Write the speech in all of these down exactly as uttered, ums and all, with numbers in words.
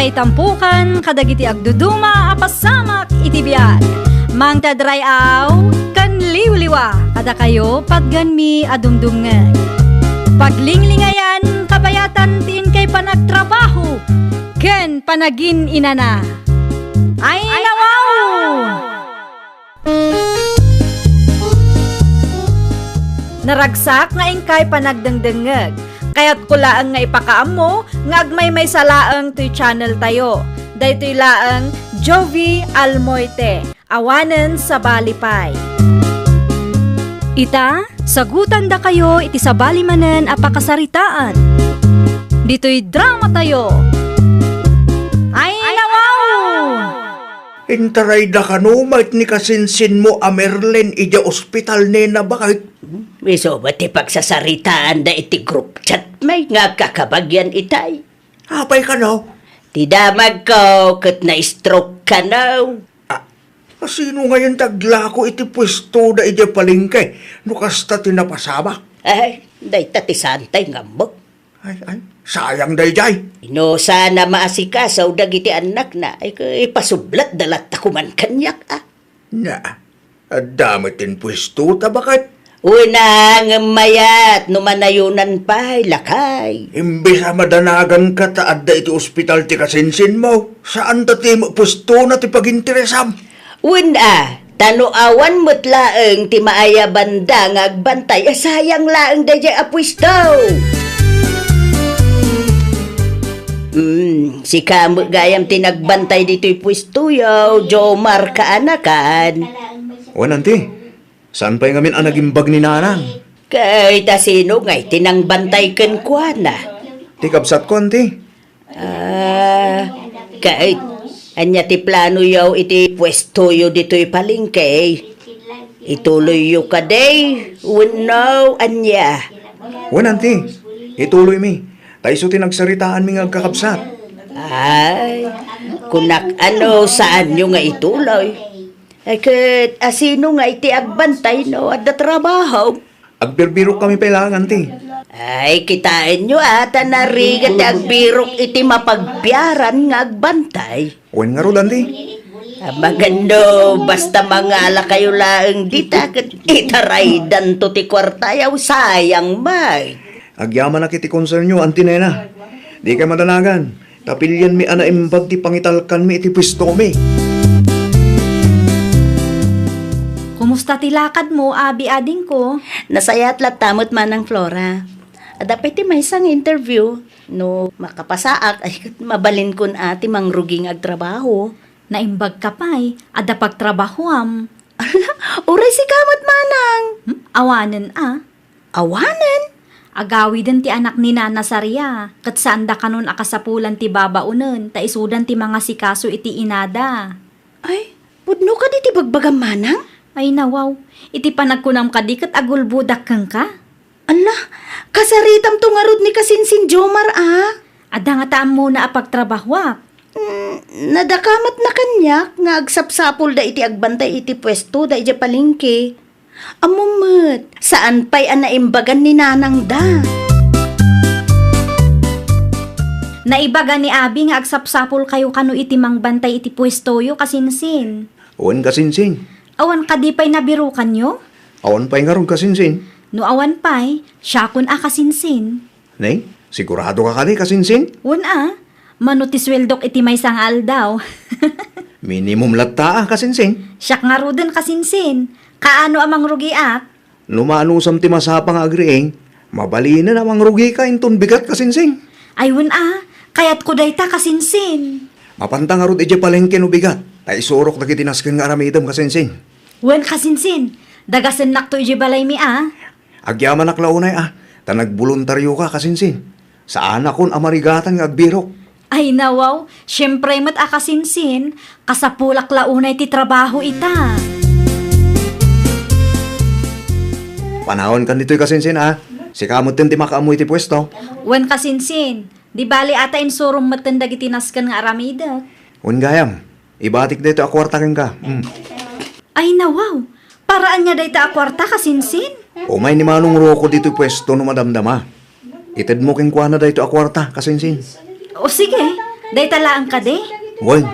Itampukan kadagiti agduduma a pasamak iti biag. Mangted ray-aw ken liwliwa kadakayo patgenmi a dumdumngeg. Paglinglingayan kabayatan ti inkay panagtrabaho ken panagin-inana. Ay, nawaw! Naragsak nga inkay panagdengdengngeg. Kayatko laeng nga ipakaammo nga agmaymaysa laeng toy channel tayo. Daytoy laeng Jovie Almoite, awanen sabali pay. Ita, sagutandakayo iti sabali manen a pakasaritaan. Ditoy drama tayo. Ay, nawaw! Intarayda kano met ni kasinsinmo a Merlin idiay ospital, nena, baket? Isu met ti pagsasaritaanda iti group chat, may nga kakabagian itay. Apay kano? Ti damagko ket na-stroke kano. Ah, asino ngayen ti aglako iti puestoda idiay palengke no kasta ti napasamak? Ay, dayta ti saantay nga ammok. Ay, ay, sayang daydiay. Inusa na maasikaso dagiti annakna, ay, ipasublatda latta koman kaniak, a. Na, adda met ti puesto ta baket. Una, ngem mayat no manayonan pay, lakay. Imbes a madanaganka ta adda iti ospital ti kasinsinmo, saan ta ti puestona ti paginteresam. Wen a, ta no awan met laeng ti maayabanda nga agbantay, a, sayang laeng daydiay a puesto. Mm, sika met gayam ti nagbantay ditoy puestoyo, Jomar kaanakan. Wen, anti. Saan pay ngamin a nagimbag ni nanang? Ket asino ngay ti nangbantay kenkuana? Ti kabsatko, anti. Ah, ket ania ti planoyo iti puestoyo ditoy palengke? Ituloyyo kadi wenno ania? Wen, anti, ituloymi. Ta isu ti nagsaritaanmi nga agkakabsat. Ay, kunak ano, saanyo nga ituloy? Ay, ket asino nga iti agbantay no adda trabaho? Agbirbirok kami pay laeng, anti. Ay, kitaenyo a, ta narigat ti agbirok iti mapagbiaran nga agbantay. Wen ngarud, anti. Amangan no, basta mangalakayo laeng dita, ket itaraydanto ti kuartayo, sayang met. Agyamanak iti konsernyo, anti, nena. Dikay madanagan. Ta pilienmi a naimbag ti pangitalkanmi iti puestomi. Kumusta ti lakadmo, abi, adingko? Nasayaat latta met, Manang Flora. Adda pay ti maysa nga interview. No makapasaak, ay, mabalinkon a ti mangrugi nga agtrabaho. Naimbagka pay, adda pagtrabahoam. Ala, uray sika met, Manang. Hmm? Awanen a. Awanen? Agawiden ti anak ni Nana Saria, ket saanda kanon a kasapulan ti babaonen, ta isudan ti mangasikaso iti inada. Ay, pudno kadi ti bagbagam, Manang? Ay, nawaw. Iti panagkunam kadi ket agulbodak kenka? Ala, kasaritamto ngarud ni kasinsin Jomar, a? Adda ngata ammona a pagtrabahoak. Mm, nadakamatna kaniak nga agsapsapulda iti agbantay iti puestoda idiay palengke. Ammom met, saan pay a naimbagan ni nanangda. Naibaga ni abi nga agsapsapulkayo kano iti mangbantay iti puestoyo, kasinsin. Wen, kasinsin. Awan kadi pay nabirukanyo? Awan pay ngarud, kasinsin. No awan pay, siakon a, kasinsin. Nay, sigurado ka kadi, kasinsin? Wen a, mano ti sueldok iti maysa nga aldaw. Minimum latta a, kasinsin. Siak ngaruden, kasinsin. Kaano a mangrugiak? No maanusam ti masapa nga agriing, mabalinen a mangrugika inton bigat, kasinsin. Ay, wen a, kayatko dayta, kasinsin. Mapanta ngarud idiay palengke no bigat, ta isurok dagiti nasken nga aramidem, kasinsin. Wen, kasinsin, dagasennakto idiay balaymi a. Agyamanak la unay a, ta nagboluntarioka, kasinsin. Saanakon a marigatan nga agbirok. Ay, nawaw, siempre met a, kasinsin, kasapulak la unay ti trabaho ita. Panawankan ditoy, kasinsin, a. Sika metten ti makaammo iti puesto. Wen, kasinsin, di bali a ta insurom metten dagiti nasken nga aramidek. Wen gayam, ibatik daytoy a kuarta kenka. Mm. Ay, nawaw! Para ania dayta a kuarta, kasinsin? Umay ni Manong Rocco ditoy puesto no madamdama. Itedmo kenkuana daytoy a kuarta, kasinsin. O, sige. Dayta laeng kadi? Wen,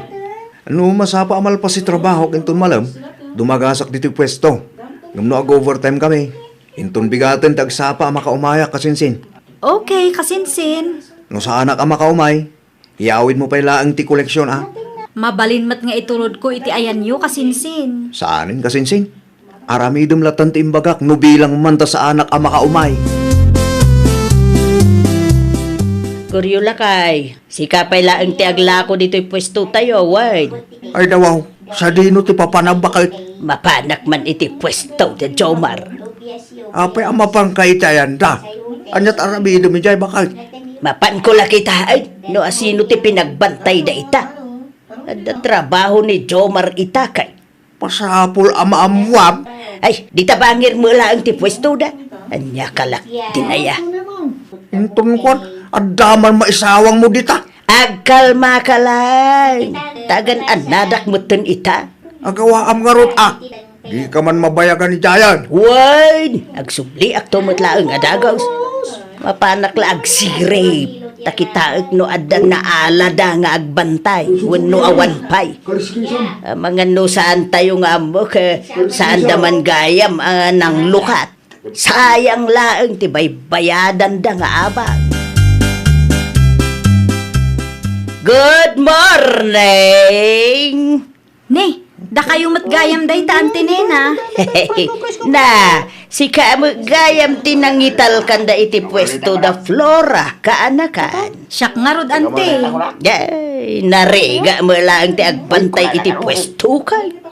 no masapa a malpas ti trabahok inton malem, dumagasak ditoy puesto. Ngem no ag-overtime kami, inton bigaten ti agsapa a makaumayak, kasinsin. Okay, kasinsin. No saanak a makaumay, iyawidmo pay laeng ti koleksion, a. Mabalin met nga iturodko iti ayanyo, kasinsin. Saanen, kasinsin. Aramidem latta ti imbagak no bilang man ta saanak a makaumay. Goryo, lakay, sika pay laeng ti aglako ditoy puestotayo, wen. Ay, dawaw, sadino ti papanam, baket? Mapanak man iti puesto ti Jomar. Apay a mapanka iti ayanda? Aniat aramidem idiay, baket? Mapanko la kitaen no asino ti pinagbantay dayta. Adda trabaho ni Jomar ita, ket masapul a maammuam. Ay, dita bangir met laeng ti puestoda. Ania ka la, dinaya. Inton kuan, adda man maisawangmo dita. Agkalmaka laeng. Tagan annadak metten ita. Agawaam ngarud, a. Dika man mabayagan idiayen. Wen, agsubliakto met laeng a dagus. Mapanak la agsirib. Ta kitaek no adda naalada nga agbantay, wenno awan pay. Amangan no saantayo nga ammok, eh, saanda man gayam a nanglukat. Sayang laeng ti baybayadanda nga abag. Good morning! Ne, dakayo met gayam dayta, Auntie Nena. Na, sika met gayam ti nangitalkanda iti puesto da Flora, kaanakan. Siak ngarud, Auntie. Ay, narigat met laeng ti agbantay iti puesto, kay.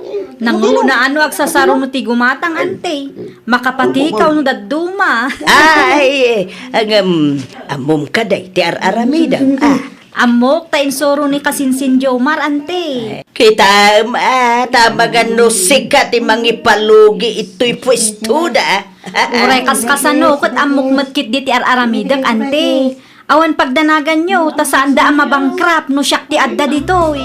Nangruna a no agsasaruno ti gumatang, Auntie. Makapatikaw no dadduma. Ay, ngem, ammom kadi ti ar-aramidem, a. Ammok ta insuro ni kasinsin Jomar, Auntie. Kitaem, a, ta amangan no sika ti mangipalugi itoy puestoda. Uray kaskasano ket ammok met ketdi ti ar-aramidek, Auntie. Awan pagdanaganyo, ta saanda a mabankrupt no siak ti adda ditoy.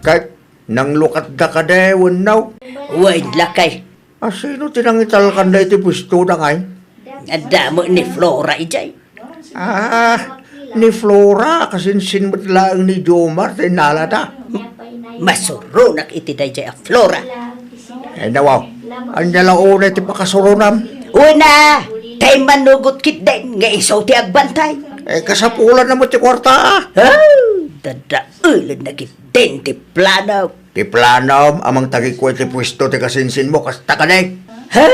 Ket nanglukatda kadi wenno? Wen, lakay. A, sino ti nangitalkanda iti puestoda ngay? Adda met ni Flora idiay. A, ni Flora, kasinsin met laeng ni Jomar ti innalada. Masuronak iti daydiay a Flora. Ay, nawaw. Ania la unay ti pakasuronam? Una, tay manugot ketdin nga isu ti agbantay. Eh, kasapulanna met ti kuarta, a. Ah, dadaelenna ketdin ti plano. Ti planom a mangtagikua iti puesto ti kasinsinmo, kasta kadi? Ha?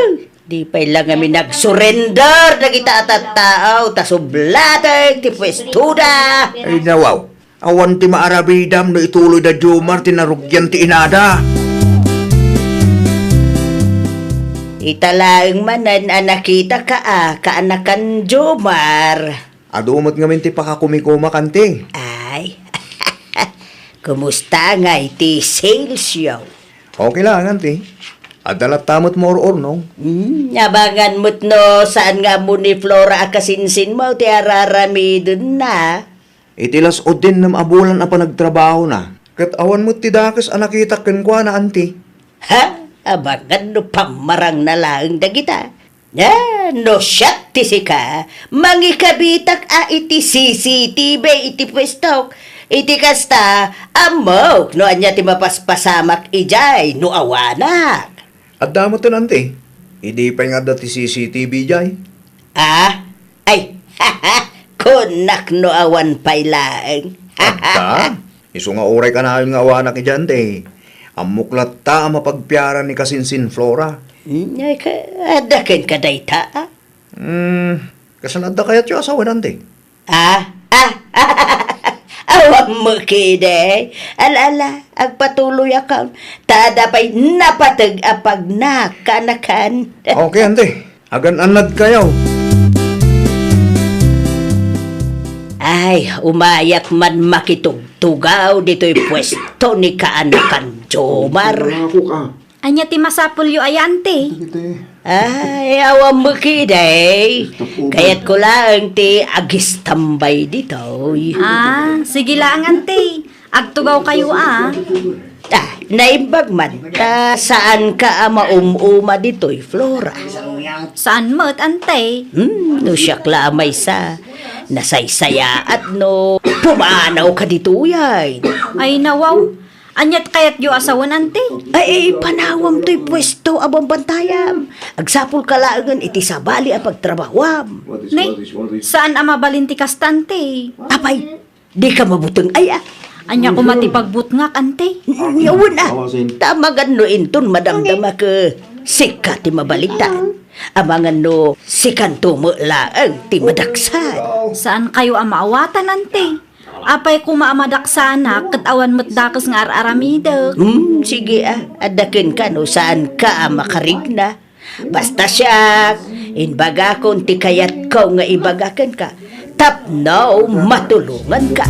Di pay la ngamin nagsurrender dagita a tattao ta sublatek ti puestoda. Ay, nawaw. Awan ti maaramidam no ituloy da Jomar ti narugian ti inada. Ita laeng manen a nakitaka a kaanakan Jomar. Adu met ngamin ti pakakumikumak, Auntie. Ay. Kumusta ngay ti sales yo? Okay laeng, Auntie. Adda latta met maur-urnong. Hmm, abangan met no saan nga ammo ni Flora a kasinsinmo ti ar-aramidenna. Iti las-uddinnem a bulan a panagtrabahona, ket awan met ti dakes a nakitak kenkuana, Auntie. Ha? Abangan no pammarangna laeng dagita. Ah, no siak ti sika, mangikabitak a iti C C T V iti puestok. Iti kasta, ammok no ania ti mapaspasamak idiay no awanak. Adda metten, Auntie. Idi pay nga adda ti C C T V idiay. Ah? Ay, kunak no awan pay laeng. Adda? Isu nga uray kanayon nga awanak idiay, Auntie. Ammok latta a mapagpiara ni kasinsin Flora. Hmm, ay, ka-, adda kenka dayta, a? Hmm, kasano adda kayatyo a sawen, Auntie? Ah? Ah? Awan met ketdi. Ala, ala, agpatuloyakon. Ta adda pay napateg a pagnak, kaanakan. Okay, Auntie. Agan-annadkayo. Ay, umayak man makitugtugaw ditoy puesto ni kaanakan Jomar. Ako ka. Ania ti masapulyo aya, Auntie? Iti. Ay, awan met ketdi. Stop over. Kayatko laeng ti agistambay ditoy. Ah, sige laeng, Auntie. Agtugawkayo, a. Ah, naimbag man. Ta saanka a maum-uma ditoy, Flora? Saan met, Auntie? Hmm, no siak la a maysa. Nasaysayaat no pumanawka ditoy ay. Ay, nawaw. Aniat kayatyo a sawen, ante? Ay, ay, panawam toy puesto a bambantayam. Agsapulka laengen iti sabali a pagtrabahuam. Nay, saan a mabalin ti kasta, ante? Apay, dika mabuteng ay, a? Ania koma ti pagbutngak, ante? N-, n-, wen, a. Ta amangan no inton madamdamak, sika ti mabalinta. Amangan no sikanto met laeng ti madaksan. Saankayo a maawatan, ante? Apay koma a madaksanak ket awan met dakes nga ar-aramidek? Hmm, sige, a. Adda kenka no saanka a makarigna. Basta siak, imbagakon ti kayatko nga ibaga kenka tapno matulonganka.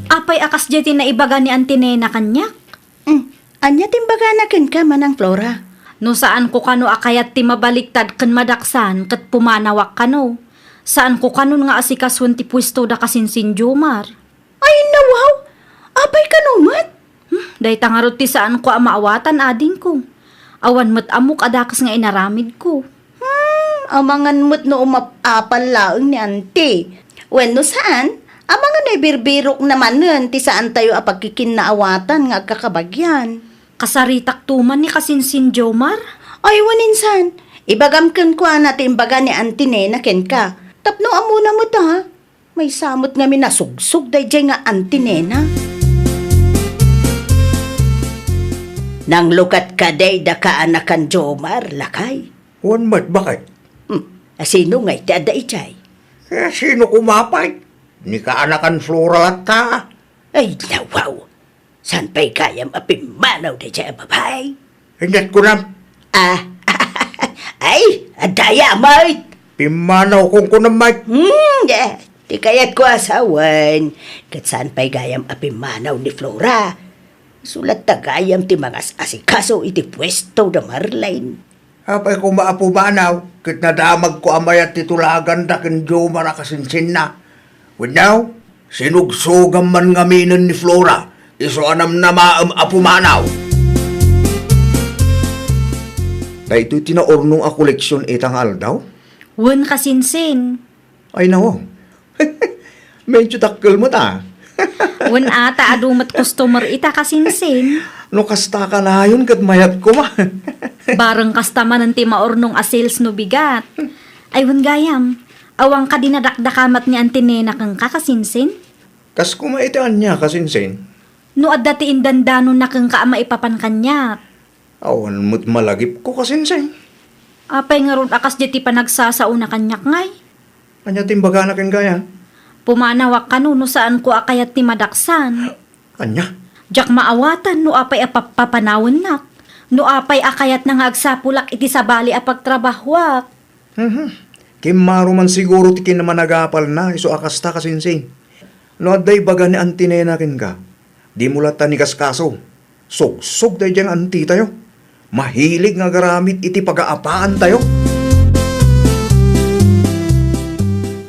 Apay a kasdiay ti naibaga ni Auntie Nena kaniak? Hmm, ania ti imbagana kenka, Manang Flora? No saanko kano a kayat ti mabaliktad ken madaksan ket pumanawak kano. Saanko kanon nga asikasoen ti puesto da kasinsin Jomar. Ay, nawaw! Apay kano met? Hmm, dayta ngarud ti saanko a maawatan, adingko. Awan met ammok a dakes nga inaramidko. Hmm, amangan met no umap-apal laeng ni Auntie. Wenno saan, amangan no ibirbirokna manen ti saantayo a pagkikinnaawatan nga agkakabagian. Kasaritakto man ni kasinsin Jomar? Ay, wen insan, ibagam kenkuana ti imbaga ni Auntie Nena kenka. Tapno ammona met, a. Maysa met ngamin a sugsog daydiay nga Auntie Nena. Nanglukat kadi da kaanakan Jomar, lakay? Wen met, baket? Hmm, a sino ngay ti adda idiay? Eh, sino koma pay? Ni kaanakan Flora latta. Ay, nawaw! Saan pay gayam a pimmanaw daydiay a babai? Inyat kunam. Ah, ay, adda ya, Mike. Pimmanaw kong kunam, Mike. Hmm, eh, ti kayatko a sawen, ket saan pay gayam a pimmanaw ni Flora? Isu latta gayam ti mangas-asikaso iti puesto da Marlene. Apay koma a pumanaw, ket nadamagko a mayat ti tulaganda ken Jomar a kasinsinna. Wenno, sinugsogam man ngaminen ni Flora, isu a namnamaem a pumanaw. Daytoy ti naurnong a koleksion ita nga aldaw? Wen, kasinsin. Ay, nawaw. Medyo dakkel met, a. Wen, a, ta adu met customer ita, kasinsin. No kasta kanayon ket mayat koma. Bareng kasta manen ti maurnong a sales no bigat. Ay, wen gayam, awan kadi nadakdakamat ni Auntie Nena kenka, kasinsin? Kas koma iti ania, kasinsin? No adda ti indandanonna kenka a maipapan kaniak. Awan met malagipko, kasinsin. Apay ngarud a kasdiay ti panagsasaona kaniak ngay? Ania ti imbagana ken gayam? Pumanawak kano no saanko a kayat ti madaksan. Ania? Diak maawatan no apay a pappapanawennak, no apay a kayatna nga agsapulak iti sabali a pagtrabahuak. Mhm. Kimmaro man siguro ti kinamanagapalna isu a kasta, kasinsin. No adda ibaga ni Auntie Nena kenka, dimo latta inkaskaso. Sugsog daydiay nga antitayo. Mahilig nga agaramid iti pagaapaantayo.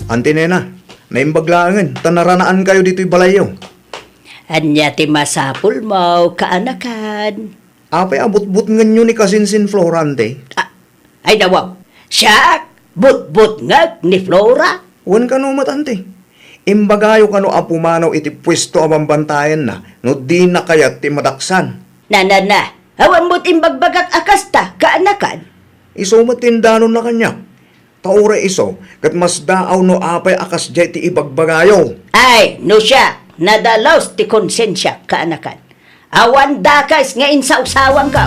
Auntie Nena, naimbag laengen ta naranaankayo ditoy balayyo. Ania ti masapulmo, kaanakan? Apay a butbutngenyo ni kasinsin Flora, Auntie? Ah, ay, nawaw. Siak, butbutngek ni Flora? Wen kano met, Auntie. Imbagayo kano a pumanaw iti puesto a bambantayanna no dina kayat ti madaksan. Na, na, na. Awan met imbagbagak a kasta, kaanakan. Isu met ti indanonna kaniak. Ta uray isu, ket masdaaw no apay a kasdiay ti ibagbagayo. Ay, no siak, nadalus ti konsensiak, kaanakan. Awan dakes nga insawsawangko.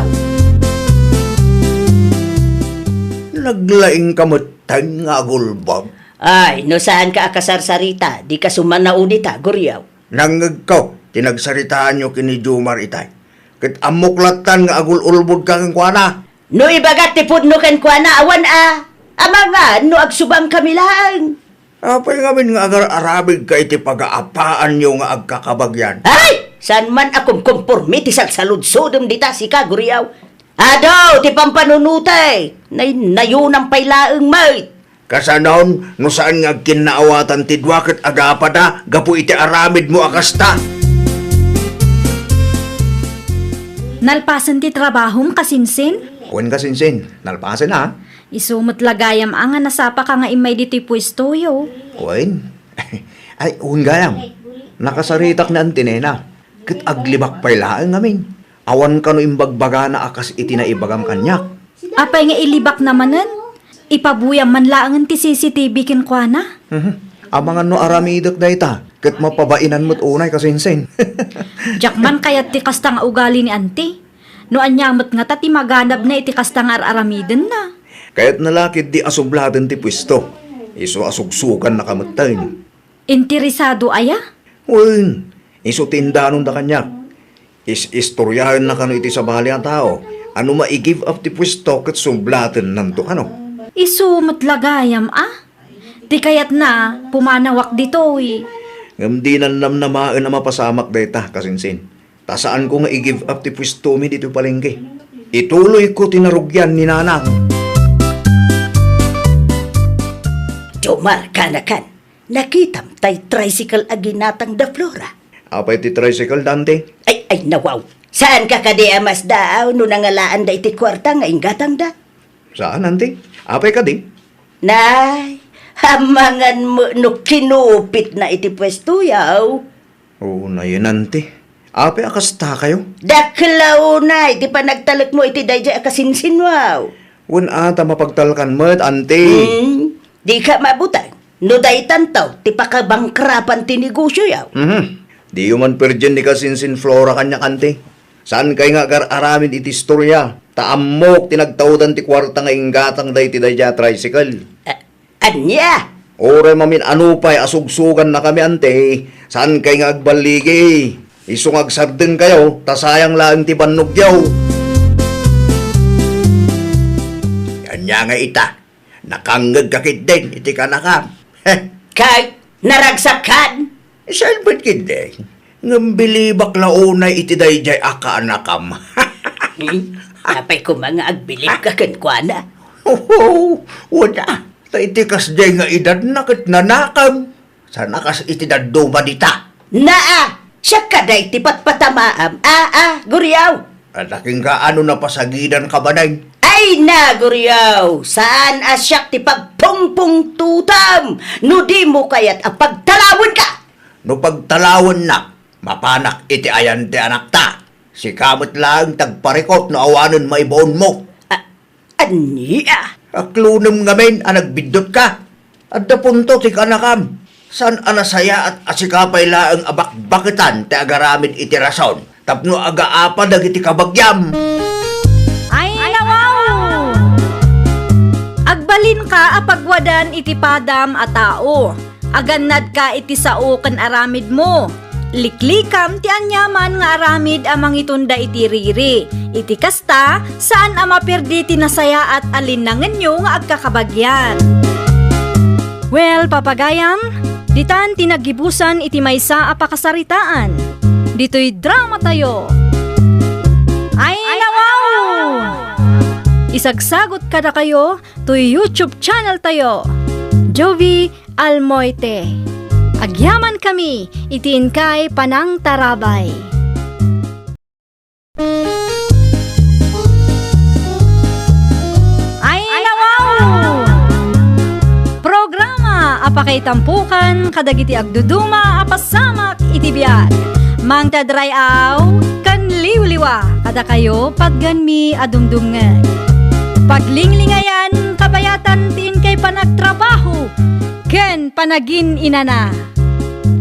Naglaingka metten nga agulbod. Ay, no saanka a kasarsarita, dika sumanaw dita, Guriaw. Nangngegko ti nagsaritaanyo ken ni Jomar itay. Ket ammok lattan nga agul-ulbodka kenkuana. No ibagak ti pudno kenkuana, awan a. Amangan no agsubangkami laeng. Apay ngamin nga agar-aramidka iti pagaapaanyo nga agkakabagian? Ay! Saan man a kumkompormi ti salsaludsodem dita, sika, Guriaw. Adu ti pampanunotek, naynayonam pay laeng met. Kasanon, no saan nga agkinnaawatan ti dua ket agapada gapu iti aramidmo a kasta? Nalpasen ti trabahom, kasinsin? Wen, kasinsin, nalpasen, a. Isu met la gayam a nga nasapaka nga immay ditoy puestoyo. Wen? Ay, wen gayam. Nakasaritak ni Auntie Nena. Ket aglibak pay laeng ngamin. Awan kano imbagbagana a kas iti naibagam kaniak. Apay nga ilibakna manen? Ipabuyam man laengen ti C C T V kenkuana. Mhm. Amangan no aramidek dayta, ket mapabainan met unay kasinsin. Diak man kayat ti kasta nga ugali ni Auntie. No ania met ngata ti maganabna iti kasta nga ar-aramidenna? Kayatna la ketdi a sublaten ti puesto. Isu a sugsugannaka metten. Interesado aya? Wen, isu ti indanonda kaniak. Is-istoriaenna kano iti sabali a tao a no mai-give up ti puesto ket sublatennanto kano. Isu met la gayam a? Ti kayatna, pumanawak ditoy. Ngem dinan namnamaen a mapasamak dayta, kasinsin. Ta saanko nga i-give up ti puestomi ditoy palengke. Ituloyko ti narugian ni Nanang. Dumar kanakan. Nakitam tay tricycle a ginatang da Flora. Apay ti tricycle, Dante? Ay, ay, nawaw. Saan ka kadi a masdaaw no nangalaanda iti kuarta nga inggatangda? Saan, Auntie? Apay kadi? Nay, amangan mo no kinupitna iti puesto, yaw. Oo, nayen, Auntie. Apay a kasta kayo? Dakkel la unay ti panagtalekmo iti daydiay a kasinsinwaw. Wen a ta mapagtalkan met, Auntie. Hmm, di ka mabutang. No daytanto, ti pakabangkrapan ti negosyo, yaw. Mhm. Diyo man perdien ni kasinsin Flora kaniak, Auntie. Saan kay nga agar-aramid iti istoria? Ta ammok ti nagtawdan ti kuarta nga inggatang daydi daydiay a tricycle. A-, ania? Uray mamin-ano pay a sugsugannakami, Auntie, saan kay nga agballigi? Isu nga agsardeng kayo, ta sayang laeng ti bannogyo. Ania nga ita? Nakangngeg ka ketdin iti kanakam. Heh. Kay, naragsak kan? Salbet ketdin. Ngem bilibak la unay iti daydiay a kaanakam. Hmm? Apay koma nga agbilib ka kenkuana? Oho, wen a. Ta iti kasdiay nga edadna ket nanakam. Saan a kas iti dadduma dita? Naa! Siak kadi ti patpatamaam. A, a, guriaw! Adaking ka ano napasagidan ka, Baneng? Ay na, guriaw! Saan a siak ti pagpungpungtutam no di mo kayat a pagtalawenka? No pagtalawennak, mapanak iti ayan ti anakta. Sika met laeng ti agparikut no awanen maibaonmo. A-, Ania? Aklonem ngamin a nagbiddutka. Adda punto ti kaanakam. Saan a nasayaat a sika pay laeng a bakbaketan ti agaramid iti rason tapno agaapa dagiti kabagiam. Ay, nawaw! Agbalinka a pagwadan iti padam a tao. Agannadka iti sao ken aramidmo. Liklikam ti aniaman nga aramid a mangitunda iti riri. Iti kasta, saan a maperdi ti nasayaat a linnangenyo nga agkakabagian. Well, papagayam, ditan ti naggibusan iti maysa a pakasaritaan. Ditoy dramatayo. Ay, nawaw! Isagsagot kadakayo toy YouTube channel tayo, Jovie Almoite. Agyamankami iti inkay panangtarabay. Ay, nawaw! Programa a pakaitampukan kadagiti agduduma a pasamak iti biag. Mangted ray-aw ken liwliwa kadakayo patgenmi a dumdumngeg. Paglinglingayan, kabayatan ti inkay panagtrabaho ken panagin-inana.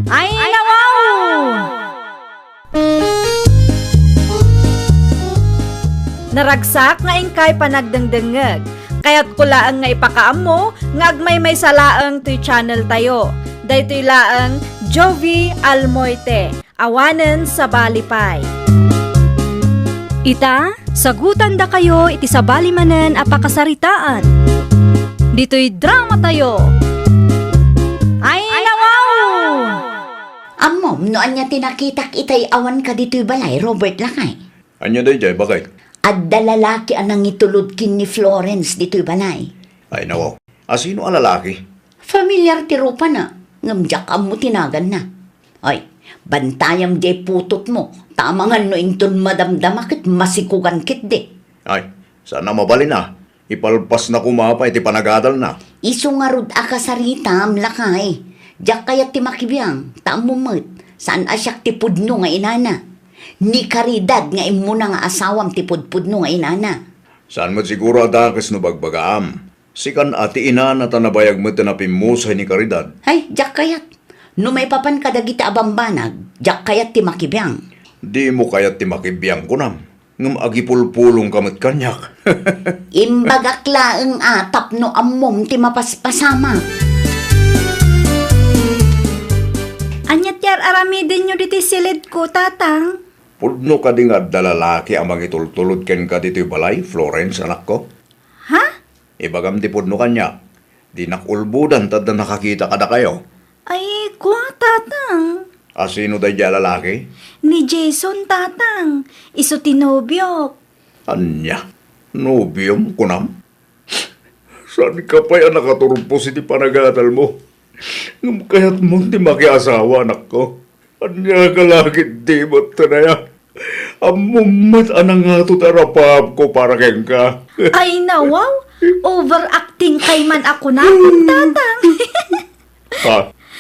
Ay, nawaw! Naragsak nga inkay panagdengdengngeg. Kayatko laeng nga ipakaammo nga agmaymaysa laeng toy channel tayo. Daytoy laeng Jovie Almoite. Awanen sabali pay. Ita, sagutandakayo iti sabali manen a pakasaritaan. Ditoy dramatayo. Ay, nawaw! Ammom no ania ti nakitak itay awan ka ditoy balay, Robert, lakay? Ania daydiay, baket? Adda lalaki a nangitulod ken ni Florence ditoy balay. Ay, nawaw. A sino a lalaki? Familiar ti rupana, ngem diak ammo ti naganna. Ay, bantayam diay putotmo, ta amangan no inton madamdama ket masikugan ketdi. Ay, saan a mabalin a. Ipalpasna koma pay ti panagadalna. Isu ngarud a kasaritam, lakay. Diak kayat ti makibiang, ta ammom met, saan a siak ti pudno nga inana. Ni Caridad nga immuna nga asawam ti pudpudno nga inana. Saan met siguro a dakes no bagbagaam. Sikan a ti inana ta nabayag met a napimmusay ni Caridad. Ay, diak kayat. No maipapan kadagiti a bambanag, diak kayat ti makibiang. Dimo kayat ti makibiang, kunam? Ngem agipulpulongka met kaniak. Imbagak laeng a tapno ammom ti mapaspasamak. Ania ti ar-aramidenyo ditoy silidko, Tatang? Pudno kadi nga adda lalaki a mangitultulod kenka ditoy balay, Florence, anakko? Ha? Ibagam ti pudno kaniak. Dinak ulbodan ta adda nakakita kadakayo. Ay, kua, Tatang. A, sino daydiay a lalaki? Ni Jason, Tatang. Isu ti nobiok. Ania? Nobiom, kunam? Saanka pay a nakaturpos iti panagadalmo? Ngem kayatmon ti makiasawa, anakko. Ania ka la ketdi met, Tanaya? Ammom met a nangato ti arapaapko para kenka. Ay, nawaw! Overacting kay man a kunakon, Tatang. Ha?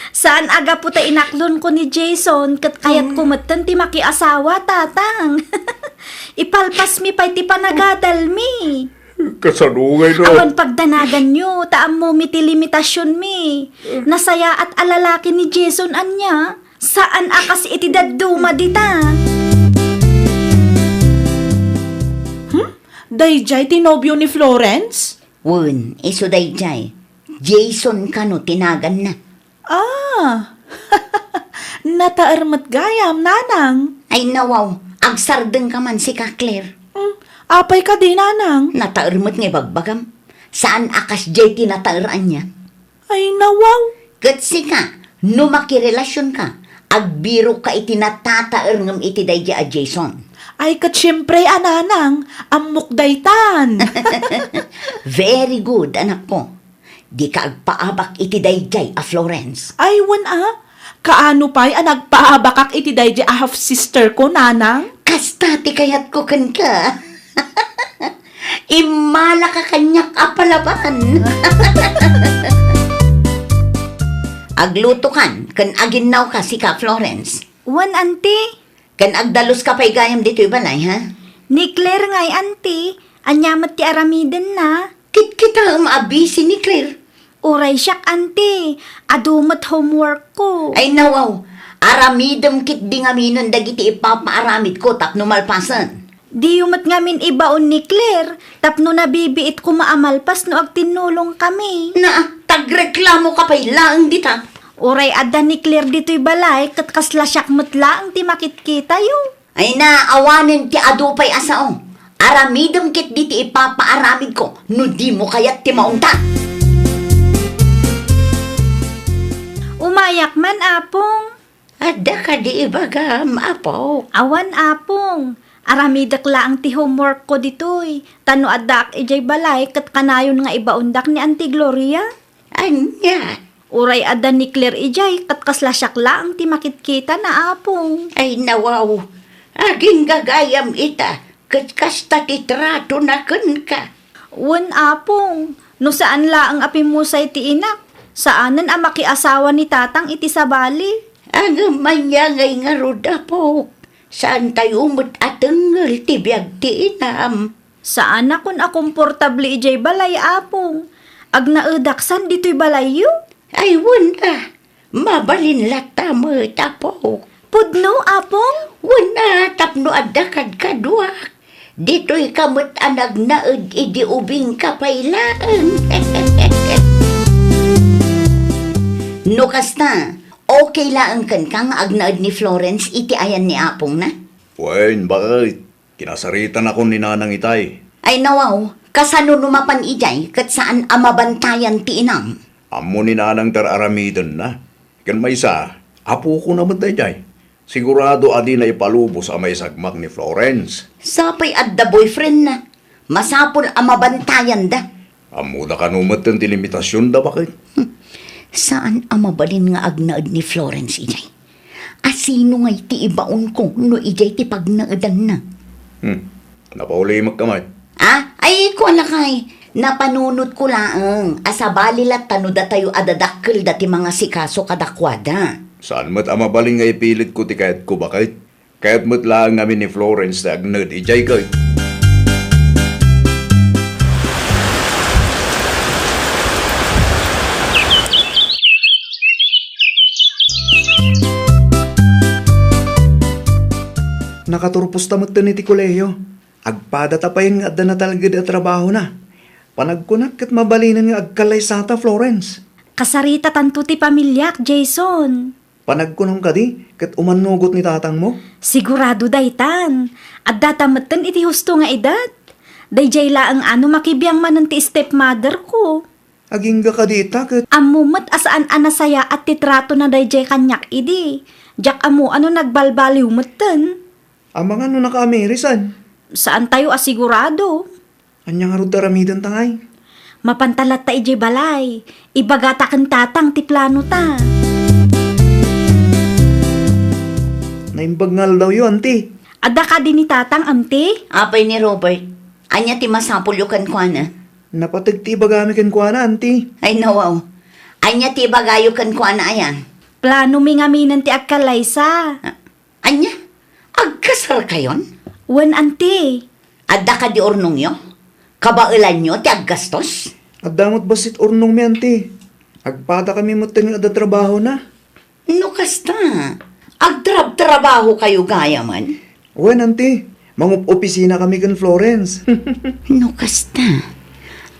Saan a gapu ta inaklonko ni Jason, ket kayatko metten ti makiasawa, Tatang. Ipalpasmi pay ti panagadalmi. Kasano ngay no? Awan pagdanaganyo, ta ammomi ti limitasionmi. Nasayaat a lalaki ni Jason ania. Saan a kas iti dadduma dita. Hmm? Daydiay ti nobio ni Florence? Wen, isu daydiay. Jason kano ti naganna. Ah! Nataer met gayam, Nanang. Ay, nawaw, agsardengka man sika, Claire. Hmm, apay kadi, Nanang? Nataer met nga ibagbagam. Saan a kasdiay ti nataer ania? Ay, nawaw. Ket sika, no makirelasionka, agbirokka iti natataer ngem iti daydiay a Jason. Ay, ket siempre a, Nanang, ammok daytan. Very good, anakko. Dika agpaabak iti daydiay a Florence. Ay, wen a. Kaano pay a nagpaabakak iti daydiay a half-sister ko, Nanang? Kasta ti kayatko kenka. Immalaka kaniak a palaban. Aglutokan ken aginnawka sika, Florence. Wen, Auntie. Ken agdaluska pay gayam ditoy balay, ha? Ni Claire ngay, Auntie. Ania met ti aramidenna? Kitkitaem a busy ni Claire. Uray siak, Auntie. Adu met homework ko. Ay, nawaw. Aramidem ketdi ngaminen dagiti ipapaaramidko tapno malpasen. Diyo met ngamin ibaon ni Claire tapno nabibiit koma a malpas no agtinnulongkami. Naa, tagreklamoka pay laeng dita. Uray adda ni Claire ditoy balay ket kasla siak met laeng ti makitkitayo. Ay na, awanen ti adu pay a sao. Aramidem ketdi ti ipapaaramidko no dimo kayat ti maungtan. Umayak man, Apong. Adda kadi ibagam, Apo? Awan, Apong. Aramidek laeng ti homework ko ditoy. Ta no addaak idiay balay, ket kanayon nga ibaondak ni Auntie Gloria. Ania? Uray adda ni Claire idiay, ket kasla siak laeng ti makitkitana, Apong. Ay, nawaw. Agingga gayam ita, ket kasta ti tratona kenka. Wen, Apong, no saan laeng a pimmusay ti inak, saanen a makiasawa ni Tatang iti sabali. Ngem ania ngay ngarud, Apok? Saantayo met a tengngel ti biag ti inam. Saanakon a komportable idiay balay, Apong. Agnaedak san ditoy balayyo? Ay, wen a. Mabalin latta met, Apok. Pudno, Apong? Wen a, tapno adda kadkaduak. Ditoyka met a nagnaed idi ubingka pay laeng. No kasta, okay laeng kenka nga agnaed ni Florence iti ayan ni apongna? Wen, bakit? Kinasaritanakon ni Nanang itay. Ay, nawaw, kasano no mapan idiay ket saan a mabantayan ti inam? Ammo ni Nanang ti ar-aramidenna. Ken maysa, apokona met daydiay. Sigurado a dina ipalubos a maisagmak ni Florence. Sapay adda boyfriendna. Masapul a mabantayanda. Ammoda kano metten ti limitasionda, baket? Hmm. Saan a mabalin nga agnaed ni Florence idiay. A sino ngay ti ibaonko no idiay ti pagnaedanna? Hmm. Napaulimekka met. Ah? Ay, kua lakay. Napanunotko laeng a sabali latta no datayo a dadakkelda ti mangasikaso kadakuada. Saan met a mabalin nga ipilitko ti kayatko, baket. Kayat met laeng ngamin ni Florence ti agnaed idiay, ket nakaturposta metten iti kolehio. Agpadata payen nga adda natalged a trabahona. Panagkunak ket mabalinen nga agkallaysata, Florence. Kasaritatanto ti pamiliak, Jason. Panagkunam kadi ket umannugot ni tatangmo? Sigurado daytan. Addata metten iti husto nga edad. Daydiay laeng a no makibiang manen ti stepmother ko. Agingga kadi ita ket ammo met a saan a nasayaat ti tratona daydiay kaniak idi. Diak ammo a no nagbalbaliw metten. Amangan no nakaamirisan? Saantayo a sigurado. Ania ngarud ti aramidenta ngay? Mapanta latta idiay balay. Ibagata ken tatang ti planota. Naimbag nga aldawyo, anti. Adda kadi ni tatang, anti? Apay ni Robert, ania ti masapulyo kenkuana? Napateg ti ibagami kenkuana, anti. Ay, nawaw. Ania ti ibagayo kenkuana aya? Planomi ngaminen ti agkallaysa. Ah, ania? Agkasarkayon? Wen, anti. Adda kadi urnongyo? Kabaelanyo ti aggastos? Adda met bassit urnongmi, anti. Agpadakami metten nga adda trabahona. No kasta, agtrabtrabahokayo gayamen? Wen, anti. Mangup-opisinakami ken Florence. No kasta,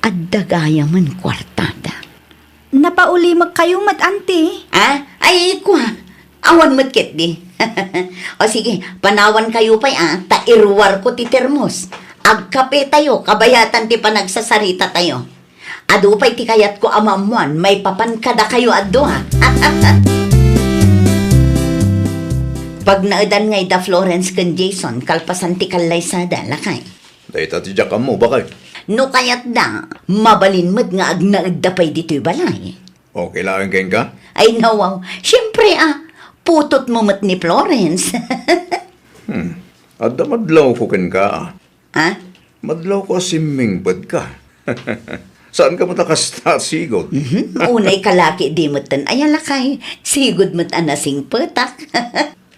adda gayamen kuartada. Napaulimekkayo met, anti? Ah? Ay, kua. Awan met ketdi. O sige, panawankayo pay, ah, ta iruarko ti termos. Agkapetayo, kabayatan ti panagsasaritatayo. Adu pay ti kayatko a maammoan maipapan kadakayo a dua. Pagnaedan ngay da Florence ken Jason kalpasan ti kallaysada, lakay. Dayta ti diak ammo, baket. No kayatda, mabalin met nga agnaedda pay ditoy balay. Okay laeng kenka? Ay, nawaw. Siyempre, ah, putotmo met ni Florence. Hmm. Adda madlawko kenka, ah. Ha? Madlawko a simmingpet ka. Saanka met a kasta a sigud? Mhm. Unay kalaki di metten aya, lakay. Sigud met a nasingpetak.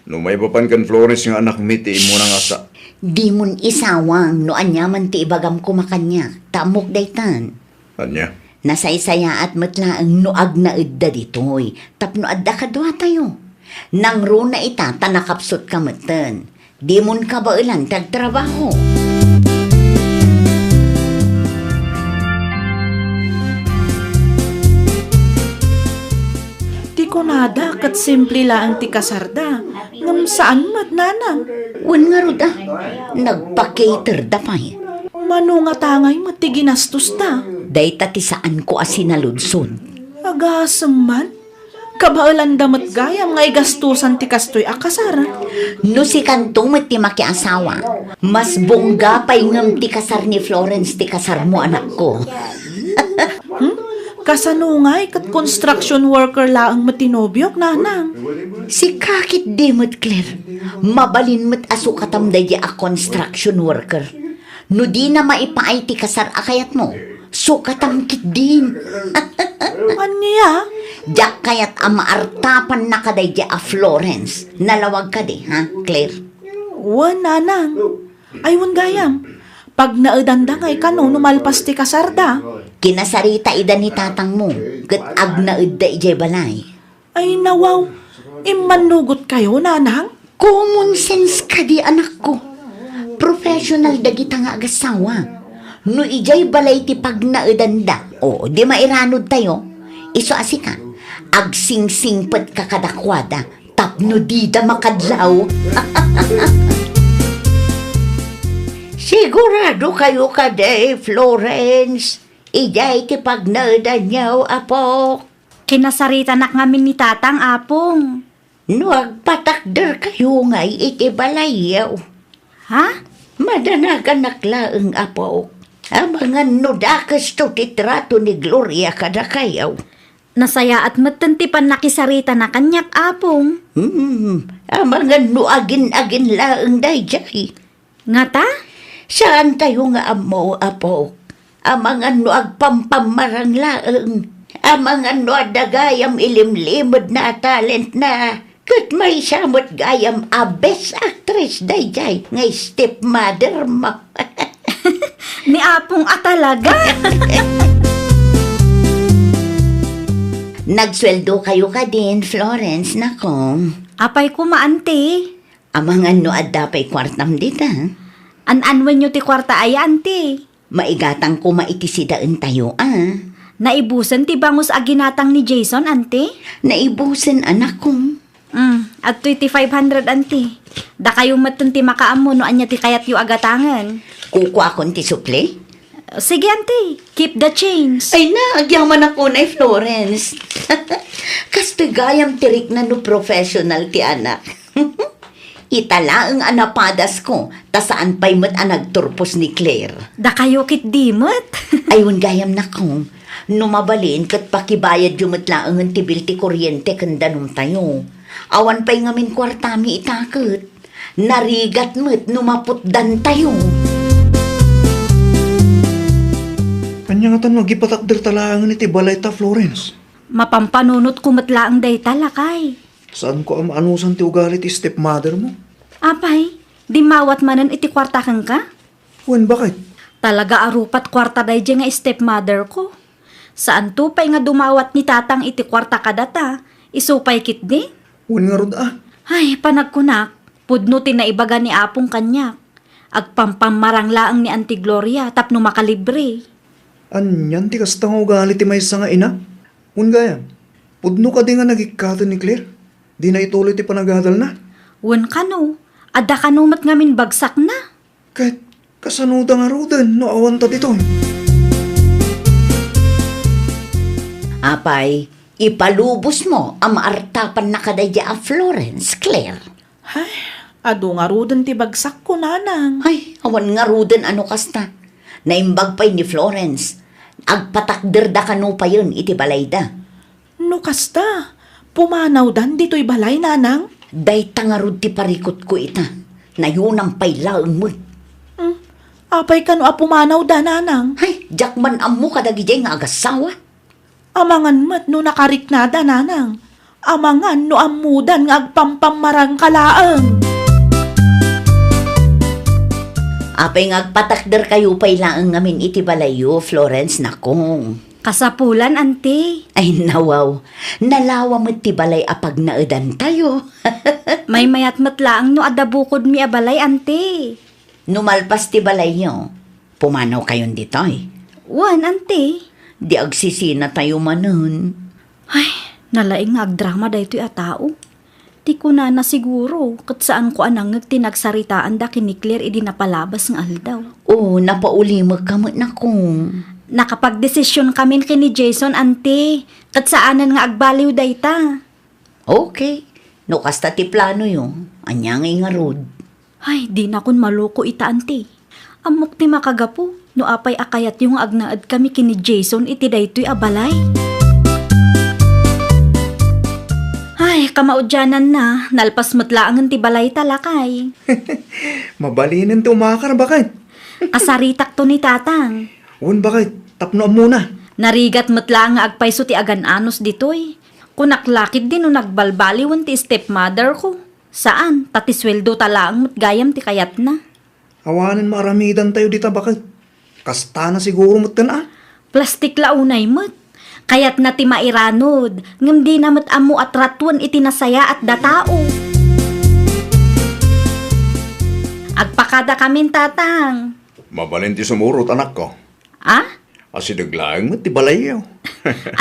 No maipapan ken Florence nga anakmi ti immuna nga sa- Dimon isawang no aniaman ti ibagam koma kaniak, ta ammok daytan. Ania? Nasaysayaat met laeng no agnaedda ditoy, tapno adda kaduatayo. Nangruna ita ta nakapsutka metten. Dimon kabaelan ti agtrabaho. Ti kunada ket simple laeng ti kasarda, ngem saan met, nanang. Wen ngarud a, nagpa-caterda pay. Mano ngata ngay met ti ginastosta? Dayta ti saanko a sinaludsod. Agasem man, kabaelanda met gayam nga igastosan ti kastoy a kasar. No sikanto met ti makiasawa, mas bongga pay ngem ti kasar ni Florence ti kasarmo, anakko. Hmm? Kasano ngay ket construction worker laeng met ti nobiok, nanang? Sika ketdi met, Claire. Mabalin met a sukatam daydi a construction worker. No dina maipaay ti kasar a kayatmo, sukatam ketdin. Ania? Diak kayat a maartapanna kadaydi a Florence. Nalawag kadi, ha, Claire? Wen, nanang. Ay, wen gayam. Pagnaedanda ngay kano no malpas ti kasarda? Kinasarita ida ni tatangmo, ket agnaedda idiay balay. Ay, nawaw. Immannugotkayo, nanang? Common sense kadi, anakko. Professional dagita nga agassawa. No idiay balay ti pagnaedanda, o, di mairanodtayo. Isu a sika, agsingsingpetka kadakuada tapno dida makadlaw. Sigurado kayo kadi, Florence? Idiay ti pagnaedanyo, apok? Kinasaritanak ngamin ni tatang, apong. No agpatakder kayo ngay iti balayyo. Ha? Madanaganak laeng, apok. Amangan no dakesto ti trato ni Gloria kadakayo. Nasayaat metten ti pannakisarita na kaniak, apong. Hmm, amangan no agin-agin laeng daydiay. Ngata? Saantayo nga ammo, apok. Amangan no agpampammarang laeng. Amangan no adda gayam ilimlimedna a talentna. Ket maysa met gayam a best actress daydiay nga stepmother mo. Ni Apong a talaga. Nagsueldo kayo kadin, Florence, nako. Apay koma, anti? Amangan no adda pay kuartam dita. An-anwenyo ti kuarta aya, anti? Maigatang koma iti sidaentayo, a. Naibusen ti bangus a ginatang ni Jason, anti? Naibusen, anakko. Mm, adtoy ti five hundred, anti. Dakayo metten ti makaammo no ania ti kayatyo a gatangen. Kukuakon ti sukli? Sige, anti. Keep the change. Ay na, agyamanak unay, Florence. Kastoy gayam ti rikna no professional ti anak. Ita laeng a napadasko, ta saan pay met a nagturpos ni Claire. Dakayo ketdi met. Ay, wen gayam, nako. No mabalin, ket pakibayadyo met laengen ti bill ti kuryente ken danumtayo. Awan pay ngamin kuartami ita ket. Narigat met no maputdantayo. Ania ngatan no agipatakderta laengen iti balayta, Florence? Mapampanunotko met laeng dayta, lakay. Saanko a maanusan ti ugali ti stepmother mo. Apay, dimmawat manen iti kuarta kenka? Wen, baket? Talaga a rupat kuarta daydiay nga stepmother ko. Saanto pay nga dumawat ni Tatang iti kuarta kadata, isu pay ketdi? Wen ngarud a. Ay, panagkunak, pudno ti naibaga ni Apong kaniak. Agpampammarang laeng ni Auntie Gloria tapno makalibre. Anian ti kasta nga ugali ti maysa nga ina? Wen gayam, pudno kadi nga nagikkaten ni Claire? Dina ituloy ti panagadalna? Wen kano, adda kano met ngamin bagsakna? Ket kasanoda ngaruden no awanta ditoy? Apay, ipalubosmo a maartapanna kadaydiay a Florence, Claire. Ay, adu ngaruden ti bagsakko, nanang. Ay, awan ngaruden a no kasta. Naimbag pay ni Florence. Agpatakderda kano payen iti balayda. No kasta, pumanawdan ditoy balay, nanang? Dayta ngarud ti parikutko ita. Nayonam pay laeng met. Hmm, apay kano a pumanawda, nanang? Ay, diak man ammo kadagidiay nga agassawa. Amangan met no nakariknada, nanang. Amangan no ammodan nga agpampammarangka laeng. Apay nga agpatakderkayo pay laeng ngamin iti balayyo, Florence, nako. Kasapulan, anti. Ay, nawaw. Nalawa met ti balay a pagnaedantayo. Maymayat met laeng no adda bukodmi a balay, anti. No malpas ti balayyo, pumanawkayon ditoy? Wen, anti. Di agsisinatayo manen. Ay, nalaing nga agdrama daytoy a tao. Ti kunana siguro, ket saanko a nangngeg ti nagsaritaanda ken ni Claire idi napalabas nga aldaw. O, napaulimekka met, nako. Nakapagdesisionkamin ken ni Jason, anti, ket saanen nga agbaliw dayta. Okay. No kasta ti planoyo, ania ngay ngarud? Ay, dinakon maloko ita, anti. Ammok ti makagapu no apay a kayatyo nga agnaedkami ken ni Jason iti daytoy a balay. Ay, kamaudiananna, nalpas met laengen ti balayta, lakay. Mabalinen ti umakar, baket. Kasaritakto ni Tatang. Wen, baket, tapno ammona. Narigat met laeng nga agpayso ti agan-anos ditoy. Kunak la ketdi no nagbalbaliwen ti stepmother ko. Saan, ta ti sueldota laeng met gayam ti kayatna. Awanen maaramidantayo dita, baket. Kastana siguro metten a. Plastik la unay met. Kayatna ti mairanod, ngem dina met ammo a tratuen iti nasayaat da tao. Agpakadakamin, Tatang. Mabalin ti sumurot, anakko. A? Asideg laeng met ti balayyo.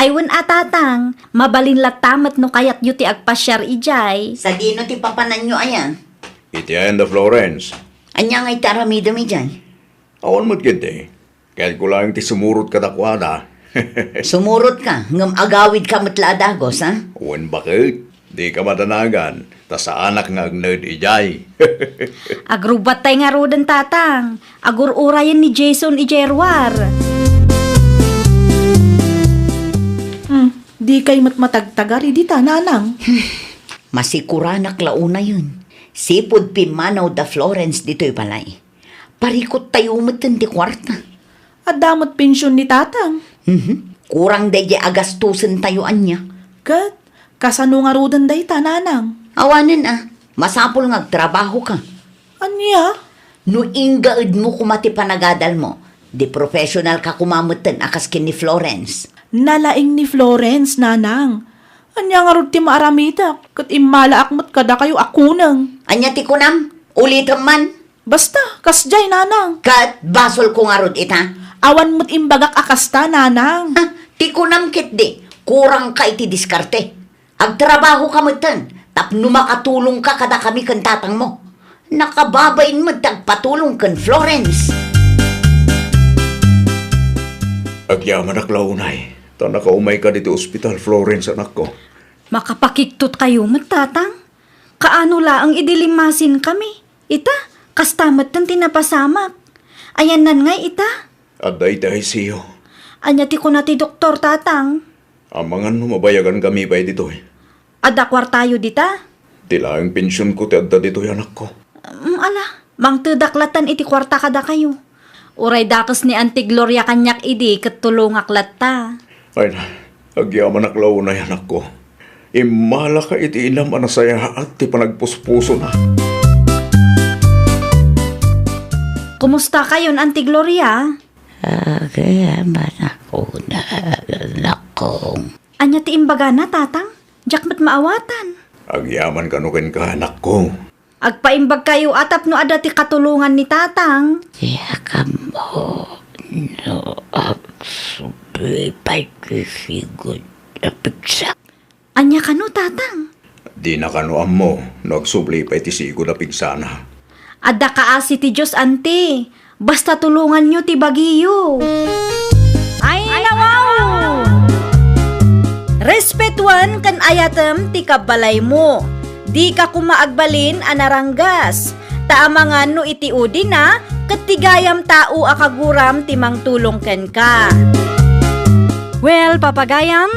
Ay, wen a, Tatang, mabalin latta met no kayatyo ti agpasiar idiay. Sadino ti papananyo aya? Iti ayan da Florence? Ania ngay ti aramidem idiay? Awan met ketdi. Kayatko laeng ti sumurot kadakuada. Sumurotka, ngem agawidka met la a dagus, a? Wen, baket. Dika madanagan, ta saanak nga agnaed idiay. Agrubbattay ngaruden, Tatang. Agur-urayen ni Jason idiay ruar. Hmm, dikay met matagtagar idi ta, nanang. Masikuranak la unayen. Sipud pimmanaw da Florence ditoy balay. Parikuttayo metten ti kuarta. Adda met pension ni tatang. Mhm. Kurang daydiay a gastusentayo ania. Ket, kasano ngaruden dayta, nanang? Awanen a, masapul nga agtrabahoka. Ania? No inggaedmo koma ti panagadalmo, di professional ka koma metten a kas ken ni Florence. Nalaing ni Florence, nanang. Ania ngarud ti maaramidek, ket immalaak met kadakayo a kuneng. Ania ti kunam? Ulitem man. Basta, kasdiay, nanang. Ket basolko ngarud ita? Awan met imbagak a kasta, nanang. Ah, ti kunam ketdi, kurangka iti diskarte. Agtrabahoka metten tapno makatulongka kadakami ken tatangmo. Nakababain met ti agpatulong ken Florence. Agyamanak la unay, ta nakaumayka ditoy ospital, Florence, anakko. Makapakigtot kayo met, tatang. Kaano laeng idi limmasinkami? Ita, kasta metten ti napasamak. Ayannan ngay ita? Adda iti I C U. Ania ti kuna ti doktor, tatang? Amangan no mabayagankami pay ditoy. Adda kuartayo dita? Ti laeng pensionko ti adda ditoy, anakko. Mm, ala, mangtedak lattan iti kuarta kadakayo. Uray dakes ni Auntie Gloria kaniak idi ket tulongak latta. Ay na, agyamanak la unay, anakko. Immalaka iti inam a nasayaat ti panagpuspusona. Kumusta kayon, Auntie Gloria? Agyamanak unay, anakko. Ania ti imbagana, tatang? Diak met maawatan. Agyaman kano kenka, anakko. Agpaimbag kayo a tapno adda ti katulongan ni tatang. Diak ammo no agsubli pay ti sigud a pigsa. Ania kano, tatang? Dina kano ammo no agsubli pay ti sigud a pigsana. Adda kaasi ti Dios, anti. Basta tulonganyo ti bagiyo. Ay, nawaw! Respetuan ken ayatem ti kabbalaymo. Dika koma agbalin a naranggas. Ta amangan no iti udina, ket ti gayam tao a kaguram ti mangtulong kenka. Well, papagayam,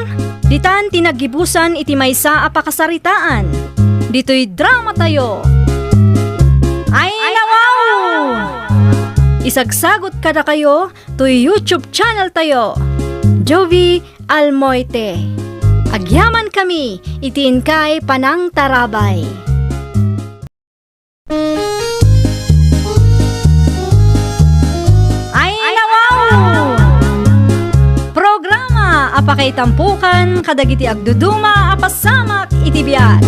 ditan ti naggibusan iti maysa a pakasaritaan. Ditoy drama tayo. Ay, nawaw! Isagsagot kadakayo toy YouTube channel tayo, Jovi Almoite. Agyaman kami iti inkay panangtarabay. Ay, nawaw! Programa a pakaitampokan kadagiti agduduma a pasamak iti biag.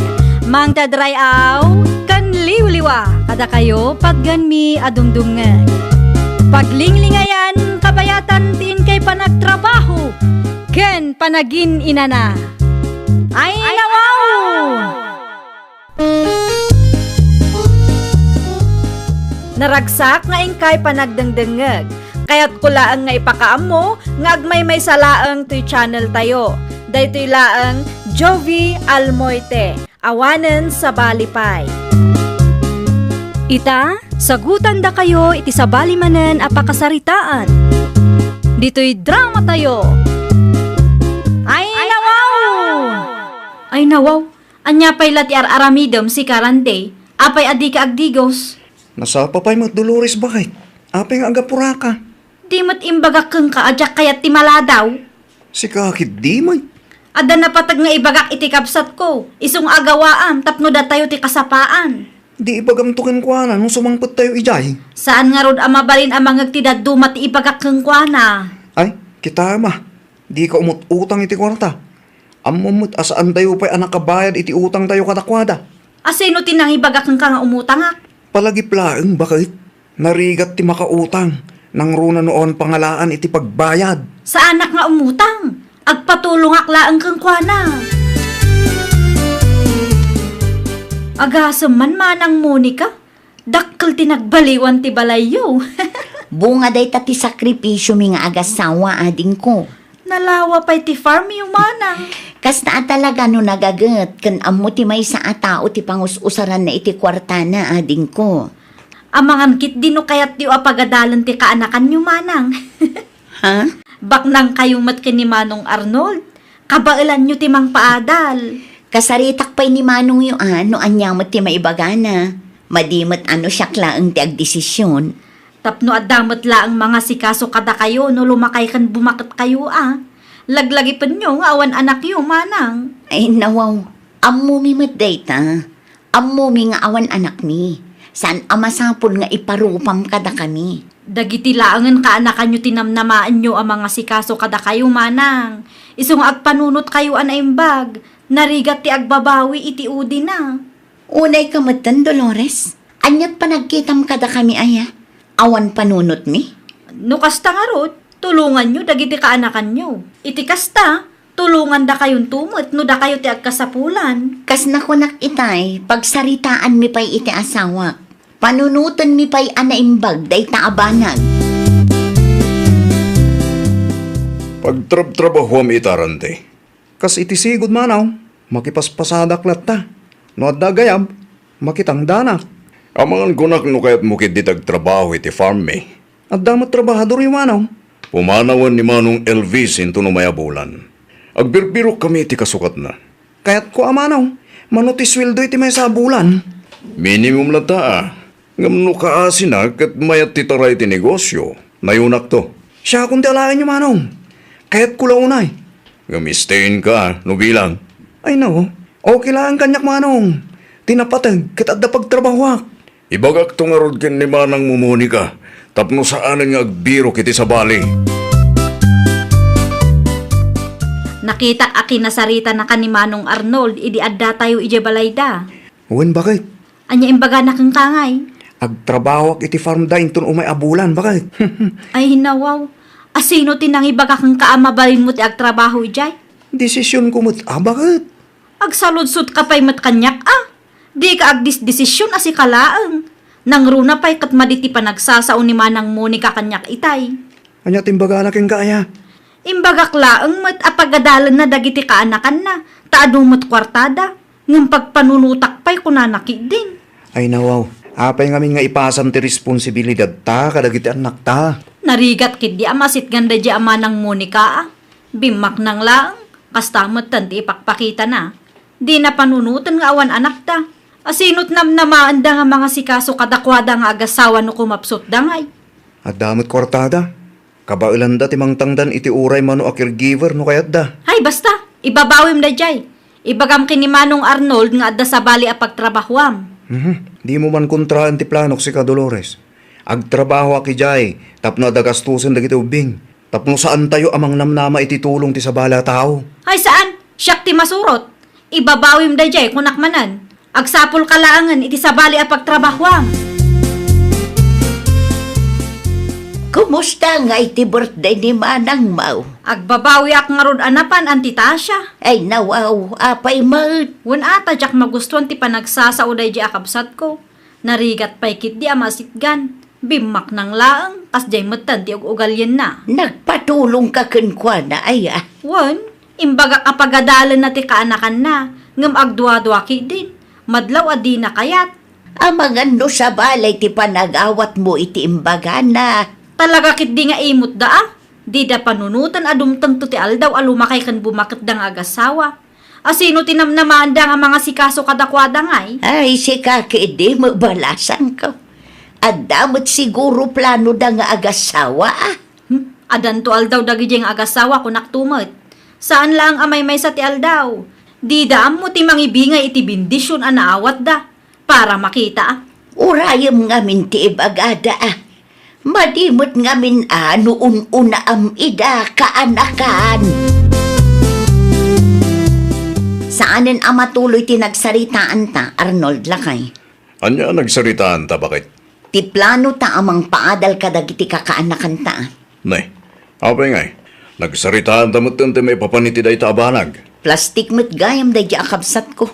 Mangted ray-aw ken liwliwa kadakayo patgenmi a dumdumngeg. Paglinglingayan, kabayatan ti inkay panagtrabaho ken panagin-inana. Ay, nawaw! Naragsak nga inkay panagdengdengngeg. Kayatko laeng nga ipakaammo nga agmaymaysa laeng toy channel tayo. Daytoy laeng Jovi Almoite, awanen sabali pay. Ita, sagutandakayo iti sabali manen a pakasaritaan. Ditoy drama tayo. Ay, nawaw! Ay, nawaw! Ania pay la ti ar-aramidem, sika, Randy? Apay a dika agdigos? Nasapa pay met, Dolores, baket? Apay nga agapuraka? Di met imbagak kenka a diak kayat ti maladaw? Sika ketdi met. Adda napateg nga ibagak iti kabsatko, isu nga agawaam tapno datayo ti kasapaan. Di ibagamto kenkuana no sumangpettayo idiay? Saan ngarud a mabalin a mangngeg ti dadduma ti ibagak kenkuana. Ay, kitam a, dika umut-utang iti kuarta. Ammom met a saantayo pay a nakabayad iti utangtayo kadakuada. A sino ti nangibaga kenka nga umutangak? Palagip laeng, baket. Narigat ti makautang. Nangruna no awan pangalaan iti pagbayad. Saanak nga umutang. Agpatulongak laeng kenkuana. Agasem man, Manang Monica. Dakkel ti nagbaliwan ti balayyo. Bunga dayta ti sakripisiomi nga agasawa, adingko. Nalawa pay ti farmyo, manang. Kasta a talaga no nagaget ken ammo ti maysa a tao ti pangus-usaranna iti kuartana, adingko. Amangan ketdi no kayatyo a pagadalen ti kaanakanyo, manang. Ha? Baknangkayo met ken ni Manong Arnold. Kabaelanyo ti mangpaadal. Kasaritak pay ni manongyo a no ania met ti maibagana. Madi met a no siak laeng ti agdesision. Tapno adda met laeng mangasikaso kadakayo no lumakay ken bumaketkayo a. Laglagipenyo nga awan anakyo, manang. Ay, nawaw. Ammomi met dayta. Ammomi nga awan anakmi. Saan a masapul nga iparupam kadakami. Dagiti laengen kaanakanyo ti namnamaenyo a mangasikaso kadakayo, manang. Isu nga agpanunotkayo a naimbag, narigat ti agbabawi iti udina. Unayka metten, Dolores. Aniat panagkitam kadakami aya? Awan panunotmi? No kasta ngarud, tulonganyo dagiti kaanakanyo. Iti kasta, tulongandakayonto met no dakayo ti agkasapulan. Kas nakunak itay, pagsaritaanmi pay iti asawak. Panunotenmi pay a naimbag dayta a banag. Pagtrabtrabahuam ita, Randy. Kas iti sigud, manaw, makipaspasadak latta. No adda agayab, makitangdanak. Amangan kunak no kayatmo ketdi ti agtrabaho iti farm mi. Adda met trabahadoryo, manaw. Pumanawen ni Manong Elvis inton umay a bulan. Agbirbirokkami iti kasukatna. Kayatko a, manaw, mano ti sueldo iti maysa a bulan? Minimum latta a. Ngem no kaasina ket mayat ti taray ti negosio, nayonakto. Siakon ti alaenyo, manong. Kayatko la unay. Ngem istayenka, no bilang. Ay, nao. Okay laeng kaniak, manong. Ti napateg ket adda pagtrabahoak. Ibagakto ngarud ken ni manangmo, Monica, tapno saanen nga agbirok iti sabali. Nakitak a kinasaritanaka ni Manong Arnold idi addatayo idiay balayda. Wen, baket? Ania imbagana kenka ngay? Agtrabahoak iti farm da inton umay a bulan, baket? Ay, nawaw. Asino ti nangibaga kenka a mabalinmo ti agtrabaho idiay? Desisionko met a, baket? Agsaludsodka pay met kaniak a. Dika agdisdesision a sika laeng. Nangruna pay ket madi ti panagsasao ni Manang Monica kaniak itay. Ania ti imbagana kenka aya? Imbagak laeng met a pagadalenna dagiti kaanakanna, ta adu met kuartada, ngem pagpanunotak pay kunana ketdin. Ay nawaw, apay ngamin nga ipasam ti responsibilidadta kadagiti annakta? Narigat ketdi a masitgan daydiay a Manang Monica a. Bimmaknang laeng, kasta metten ti ipakpakitana. Dina panunoten nga awan anakta. Asino ti namnamaenda nga mangasikaso kadakuada nga agasawa no kumapsutda ngay? Adda met kuartada. Kabaelanda ti mangtangdan iti uray mano a caregiver no kayatda. Hay, basta! Ibabawim daydiay. Ibagam ken ni Manong Arnold nga adda sabali a pagtrabahoam. Mhm. Dimo man kontraen ti planok, sika, Dolores. Agtrabahoak idiay tapno adda gastosen dagiti ubbing. Tapno saantayo a mangnamnama iti tulong ti sabali a tao. Ay, saan? Siak ti masurot. Ibabawim daydiay, kunak manen. Agsapulka laengen iti sabali a pagtrabahoam. Kumusta ngay ti birthday ni manangmo? Agbabawiak ngarud a napan, Auntie Tasha. Ay, nawaw, apay met? Wen a, ta diak magustuan ti panagsasao daydiay a kabsatko. Narigat pay ketdi a masitgan. Bimmaknang laeng, kasdiay metten ti ug-ugalienna. Nagpatulongka kenkuana, aya? Wen, imbagak a pagadalenna ti kaanakanna, ngem agduadua ketdin. Madlaw a dina kayat. Amangan no sabali ti panagawatmo iti imbagana. Talaga ketdi nga imutda a. Dida panunoten a dumtengto ti aldaw a lumakay ken bumaketda nga agasawa. Asino ti namnamaenda nga mangasikaso kadakuada ngay? Ay, sika ketdi, mabalasanko. Adda met siguro planoda nga agasawa, a? Hmm, adanto aldaw dagidiay nga agasawa, kunakto met. Saan laeng a maymaysa ti aldaw. Dida ammo ti mangibingay iti bendision a naawatda. Para makita, a. Urayem ngamin ti ibagada, a. Madi met ngamin a no un-unaam ida kaanakan. Saanen a matuloy ti nagsaritaanta, Arnold, lakay. Ania a nagsaritaanta, baket? Ti planota a mangpaadal kadagiti kakaanakanta. Ne, apay ngay, nagsaritaanta metten ti maipapan iti dayta a banag. Plastik met gayam daydiay a kabsatko.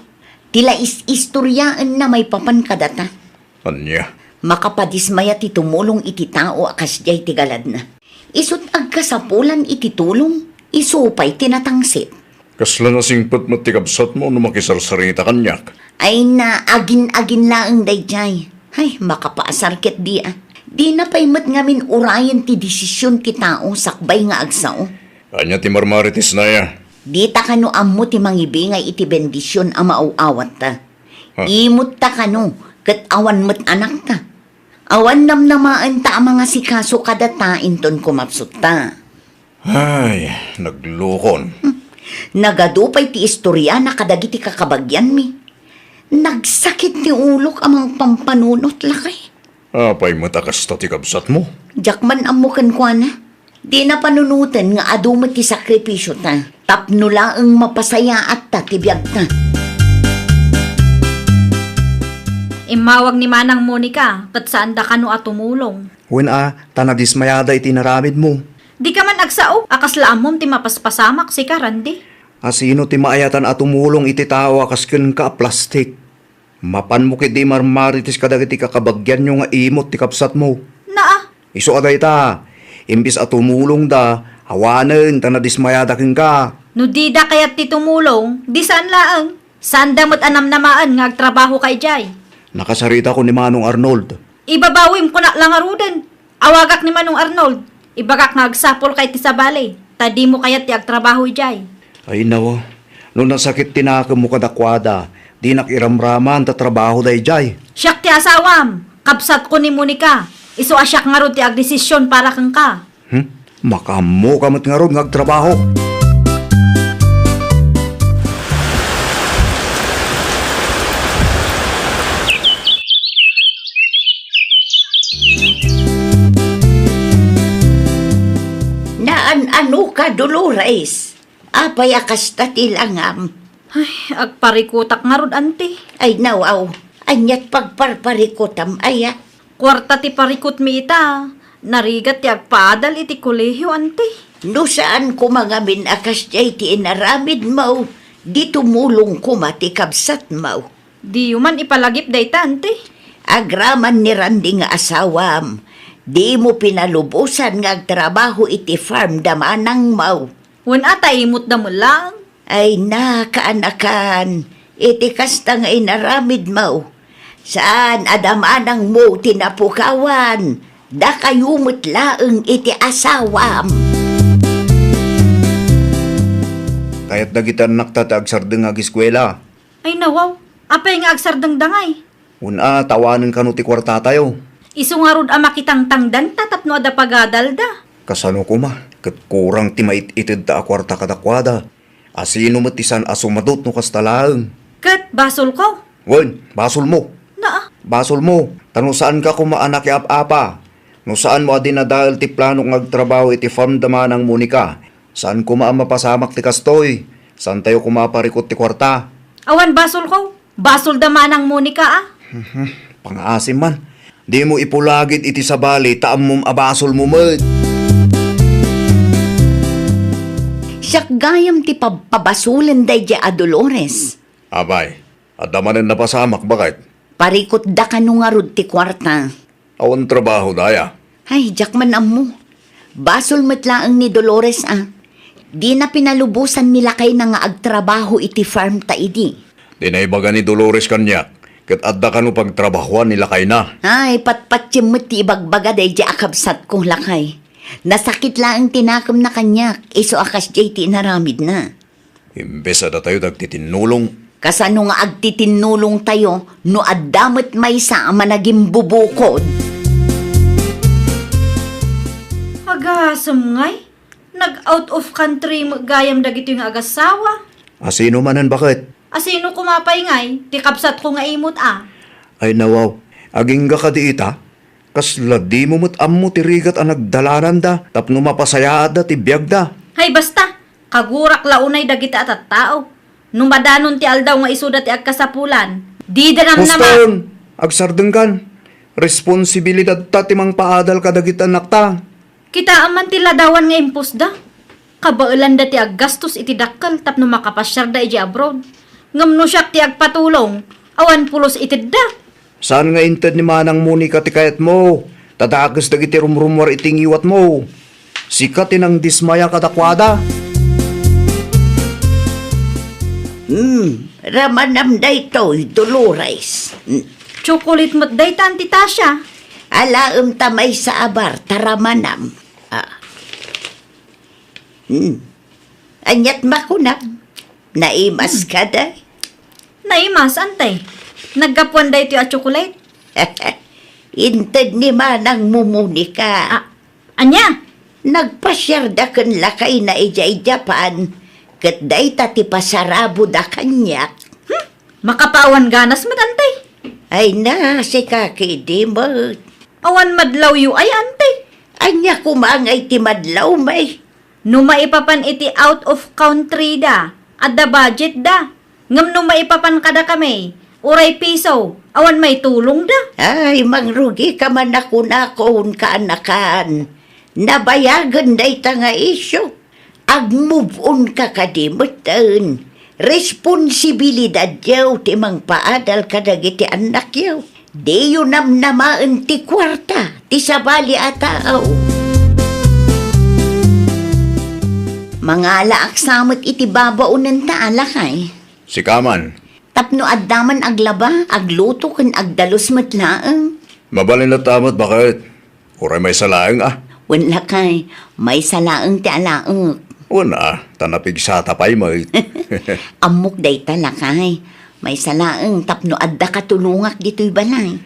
Ti la is-istoriaenna maipapan kadata. Ania? Makapadismaya ti tumulong iti tao a kasdiay ti galadna. Isut' agkasapulan iti tulong, isu pay ti natangsit. Kasla nasingpet met ti kabsatmo no makisarsarita kaniak. Ay na, agin-agin laeng daydiay. Ay, makapaasar ketdi a. Dina pay met ngamin urayen ti desisyon ti tao sakbay nga agsao. Ania ti marmarites, Naya? Dita kano ammo ti mangibingay iti bendisyon a maaw-awatta. Ha? Imutta kano, ket awan met anakta. Awan namnamaenta a mangasikaso kadata inton kumapsutta. Ay, naglukon. Nagadu pay ti istoriana kadagiti kakabagianmi. Nagsakit ti ulok a mangpampanunot, lakay. Apay met a kasta ti kabsatmo? Diak man ammo kenkuana. Dina panunoten nga adu met ti sakripisiota tapno laeng mapasayaatta ti biagta. Immawag ni Manang Monica ket saanda kano a tumulong. Wen a, ta nadismayada iti inaramidmo. Dika man agsao a kasla ammom ti mapaspasamak, sika, Randy. Asino ti maayatan a tumulong iti tao a kas kenka a plastik? Mapanmo ketdi marmarites kadagiti kakabagianyo nga imot ti kabsatmo. Naa. Isu a dayta, imbes a tumulongda, awanen ta nadismayada kenka. No dida kayat ti tumulong, di saan laeng. Saanda met a namnamaen nga agtrabahoka idiay. Nakasaritakon ni Manong Arnold. Ibabawim kona la ngaruden. Awagak ni Manong Arnold. Ibagak nga agsapulka iti sabali, ta dimo kayat ti agtrabaho idiay. Ay, nawa. No nasakit ti nakemmo kadakuada, dinak iramraman ta trabaho daydiay. Siak ti asawam. Kabsatko ni Monica. Isu a siak ngarud ti agdesisyon para kenka. Hmm? Makaammoka met ngarud nga agtrabaho. Naan-anoka, Dolores? Apay a kasta ti langam? Ay, agparikutak ngarud, anti. Ay, nawaw. Aniat pagparparikutam, aya? Kuarta ti parikutmi ita. Narigat ti agpaadal iti kolehio, anti. No saan koma ngamin a kasdiay ti inaramidmo, di tumulong koma ti kabsatmo. Diyo man ipalagip dayta, anti. Agraman ni Randy nga asawam, dimo pinalubosan nga agtrabaho iti farm da manangmo. Wen a, ta imot da met laeng. Ay, nakaanakan, iti kasta nga inaramidmo. Saan a da manangmo ti napukawan, dakayo met laeng iti asawam. Kayat dagiti annakta ti agsardeng nga agiskuela. Ay, nawaw. Apay nga agsardengda ngay? Wen a, ta awanen kano ti kuartatayo. Isu ngarud a makitangtangdanta tapno adda pagadalda. Kasano koma, ket kurang ti mait-itedta a kuarta kadakuada. Asino met ti saan a sumadot no kasta laeng? Ket basolko? Wen, basolmo. Naa. Basolmo, ta no saanka koma a nakiap-apa, no saanmo a dinadael ti planok nga agtrabaho iti farm da manang Monica, saan koma a mapasamak ti kastoy. Saantayo koma a parikut ti kuarta. Awan basolko. Basol da manang Monica, a. Mhm. Pangaasim man. Dimo ipulagid iti sabali ta ammom a basolmo met. Siak gayam ti pabpabasolen daydiay a Dolores. Apay, adda manen napasamak, baket? Parikutda kano ngarud ti kuarta. Awan trabaho daya. Ay, diak man ammo. Basol met laeng ni Dolores, a. Dina pinalubosan ni lakayna nga agtrabaho iti farm ta idi. Dina ibaga ni Dolores kaniak, ket adda kano pagtrabahoan ni lakayna. Ay, patpatiem met ti ibagbaga daydiay a kabsatko, lakay. Nasakit laeng ti nakemna kaniak, isu a kasdiay ti inaramidna. Imbes a datayo dagiti tinnulong. Kasano nga agtitinnulongtayo no adda met maysa a managimbubukod? Agasem ngay, nag-out of country met gayam dagitoy nga agasawa. Asino manen, baket? Asino koma pay ngay, ti kabsatko nga imot a? Ay, nawaw, agingga kadi ita? Kasla dimo met ammo ti rigat a nagdalananda tapno mapasayaatda ti biagda. Hay, basta! Kagurak la unay dagiti a tattao. No madanon ti aldaw nga isuda ti agkasapulan, dida namnama. Huston! Agsardengkan! Responsibilidadta ti mangpaadal kadagiti annakta. Kitaem man ti ladawan nga impusda. Kabaelanda ti aggastos iti dakkel tapno makapasiarda idiay abroad. Ngem no siak ti agpatulong, awan pulos itedda. Saan nga inted ni Manang Monica ti kayatmo, ta dakes dagiti rumrumuar iti ngiwatmo. Sika ti nangdismaya kadakuada. Hmm, ramanam daytoy, Dolores. Hmm. Chocolate met daytan ti Tasha. Alaem ta maysa a bar, ta ramanam. Ah. Hmm. Aniat makunam? Naimas ka, day? Naimas, antay. Naggapuan daytoy a chocolate? Inted ni manangmo Monica. A-, ania? Nagpasiarda ken lakayna idiay Japan, ket dayta ti pasaraboda kaniak. Hmm, makapaawan ganas met, Ante. Ay na, sika ketdi met. Awan madlawyo ay, Ante? Ania koma ngay ti madlaw, may? No maipapan iti out of country da, adda budget da. Ngem no maipapan kadakami, uray piso, awan maitulongda. Ay, mangrugika man a kunakon, kaanakan. Nabayagen dayta nga isyu. Agmove on ka kadi metten. Responsibilidadyo ti mangpaadal kadagiti annakyo. Diyo namnamaen ti kuarta ti sabali a tao. Mangalaak sa met iti babaonenta, lakay. Sika man. Tapno adda man aglaba, agluto ken agdalus met laeng. Mabalin latta met, baket. Uray maysa laeng, a? Wen, lakay, maysa laeng ti alaek. Wen, a, ta napigsata pay met. Ammok dayta, lakay. Maysa laeng tapno adda katulongak ditoy balay.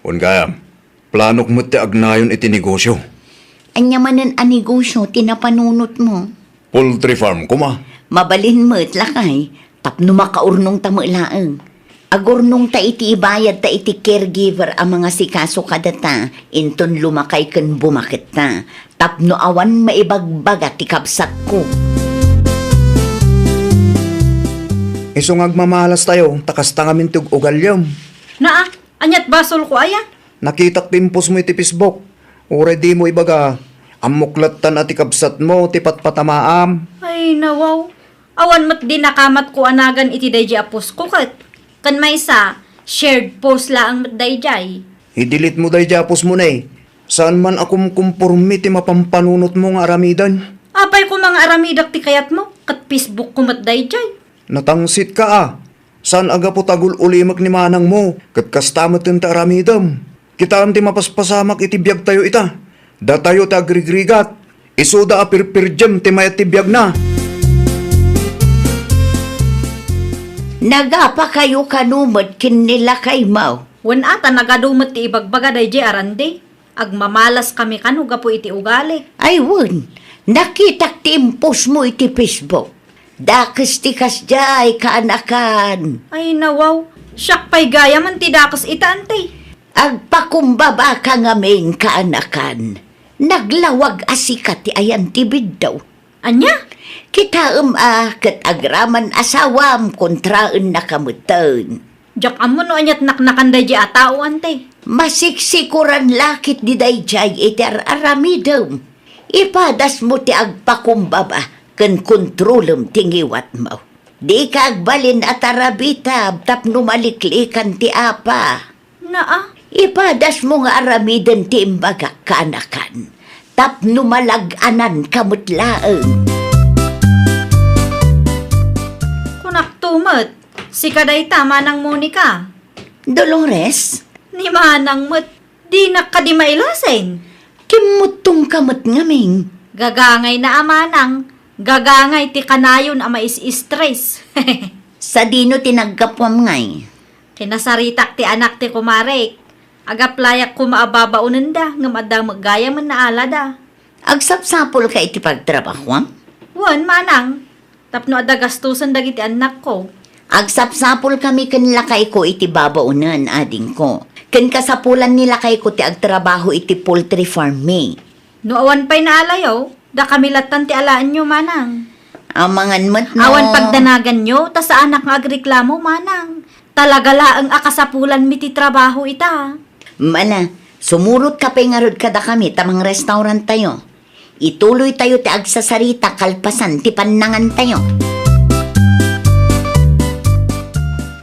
Wen gayam, planok met ti agnayon iti negosyo. Ania manen a negosyo ti napanunotmo? Poultry farm koma. Mabalin met, lakay, tapno makaurnongta met laeng. Agurnongta iti ibayadta iti caregiver a mangasikaso kadata inton lumakay ken bumaketta, tapno awan maibagbaga ti kabsatko. Isu nga agmamalastayo, ta kasta ngamin ti ug-ugalyom. Naa, aniat basolko aya? Nakitak ti impostmo iti Facebook. Uray dimo ibaga, ammok lattan a ti kabsatmo ti patpatamaam. Ay, nawaw. Awan met di nakamatko a nagan iti daydi a postko ket. Ken maysa, shared post laeng met daydiay. I-delete mo daydi a postmo, ne. Saan man a kumkumpormi ti mapampanunotmo nga aramiden. Apay koma nga aramidak ti kayatmo, ket Facebookko met daydiay. Natangsitka a. Saan a gapu ta agul-ulimek ni manangmo, ket kasta met ti aramidem. Kitaem ti mapaspasamak iti biagtayo ita. Datayo ti agrigrigat. Isuda a pirpirdiem ti mayat ti biagna. Nagapakayo kano met ken ni lakaymo? Wen a, ta nagadu met ti ibagbaga daydiay a randi. Agmamalaskami kano gapu iti ugali. Ay wen, nakitak ti impostmo iti Facebook. Dakes ti kasdiay, kaanakan. Ay, nawaw. Siak pay gayamen ti dakes ita, Ante. Agpakumbabaka ngamin, kaanakan. Naglawag a sika ti ayan ti biddaw. Ania? Kitaem a ket agraman asawam kontraennaka metten. Diak ammo no aniat naknakan daydiay a tao, Ante. Masiksikoran la ketdi daydiay iti ar-aramidem. Ipadasmo ti agpakumbaba ken kontrolem ti ngiwatmo. Dika agbalin a tarabitab tapno maliklikan ti apa. Naa. Ipadasmo nga aramiden ti imbagak, kaanakan, tapno malag-ananka met laeng. Kunakto met, sika dayta, Manang Monica. Dolores? Ni Manang met, dinak kadi mailasin. Kimmuttongka met ngamin. Gagangayna a manang, gagangay ti kanayon a mais-stress. Sadino ti naggapuam ngay? Kinasaritak ti anak ti kumarek. Agaplayak koma a babaonenda, ngem adda met gayamen naalada. Agsapsapulka iti pagtrabahuam? Wen, manang. Tapno adda gastusen dagiti annakko. Agsapsapulkami ken lakayko iti babaonen, adingko. Ken kasapulan ni lakayko ti agtrabaho iti poultry farm mi. No awan pay naalayo, dakami lattan ti alaenyo, manang. Amangan met no. Awan pagdanaganyo, ta saanak nga agreklamo, manang. Talaga laeng a kasapulanmi ti trabaho ita. Mana, sumurotka pay ngarud kadakami ta mangrestauranttayo. Ituloytayo ti agsasarita kalpasan ti pannangantayo.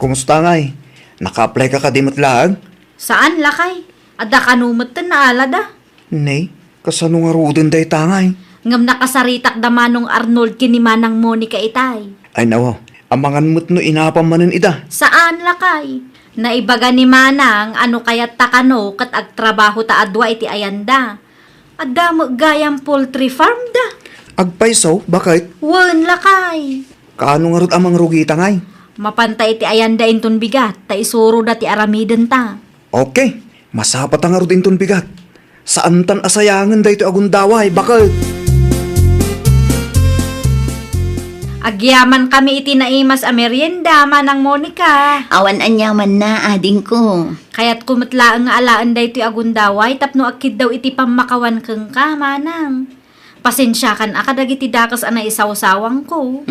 Kumusta ngay? Naka-apply ka kadi met laeng? Saan, lakay. Adda kano metten naalada. Nay, kasano ngaruden dayta ngay? Ngem nakasaritak da Manong Arnold ken ni Manang Monica itay. Ay, nawa, amangan met no inapam manen ida. Saan, lakay. Naibaga ni Manang a no kayatta kano ket agtrabaho ta a dua iti ayanda. Adda met gayam poultry farm da. Agpayso, baket? Wen, lakay. Kaano ngarud a mangrugita ngay? Mapanta iti ayanda inton bigat, ta isuroda ti aramidenta. Okay. Masapata ngarud inton bigat. Saantan a sayangen daytoy a gundaway, baket. Agyamankami iti naimas a merienda, Manang Monica. Awan aniamanna, adingko. Kayatko met laeng nga alaen daytoy a gundaway tapno agkiddaw iti pammakawan kenka, Manang. Pasensiakan a kadagiti dakes a naisawsawangko.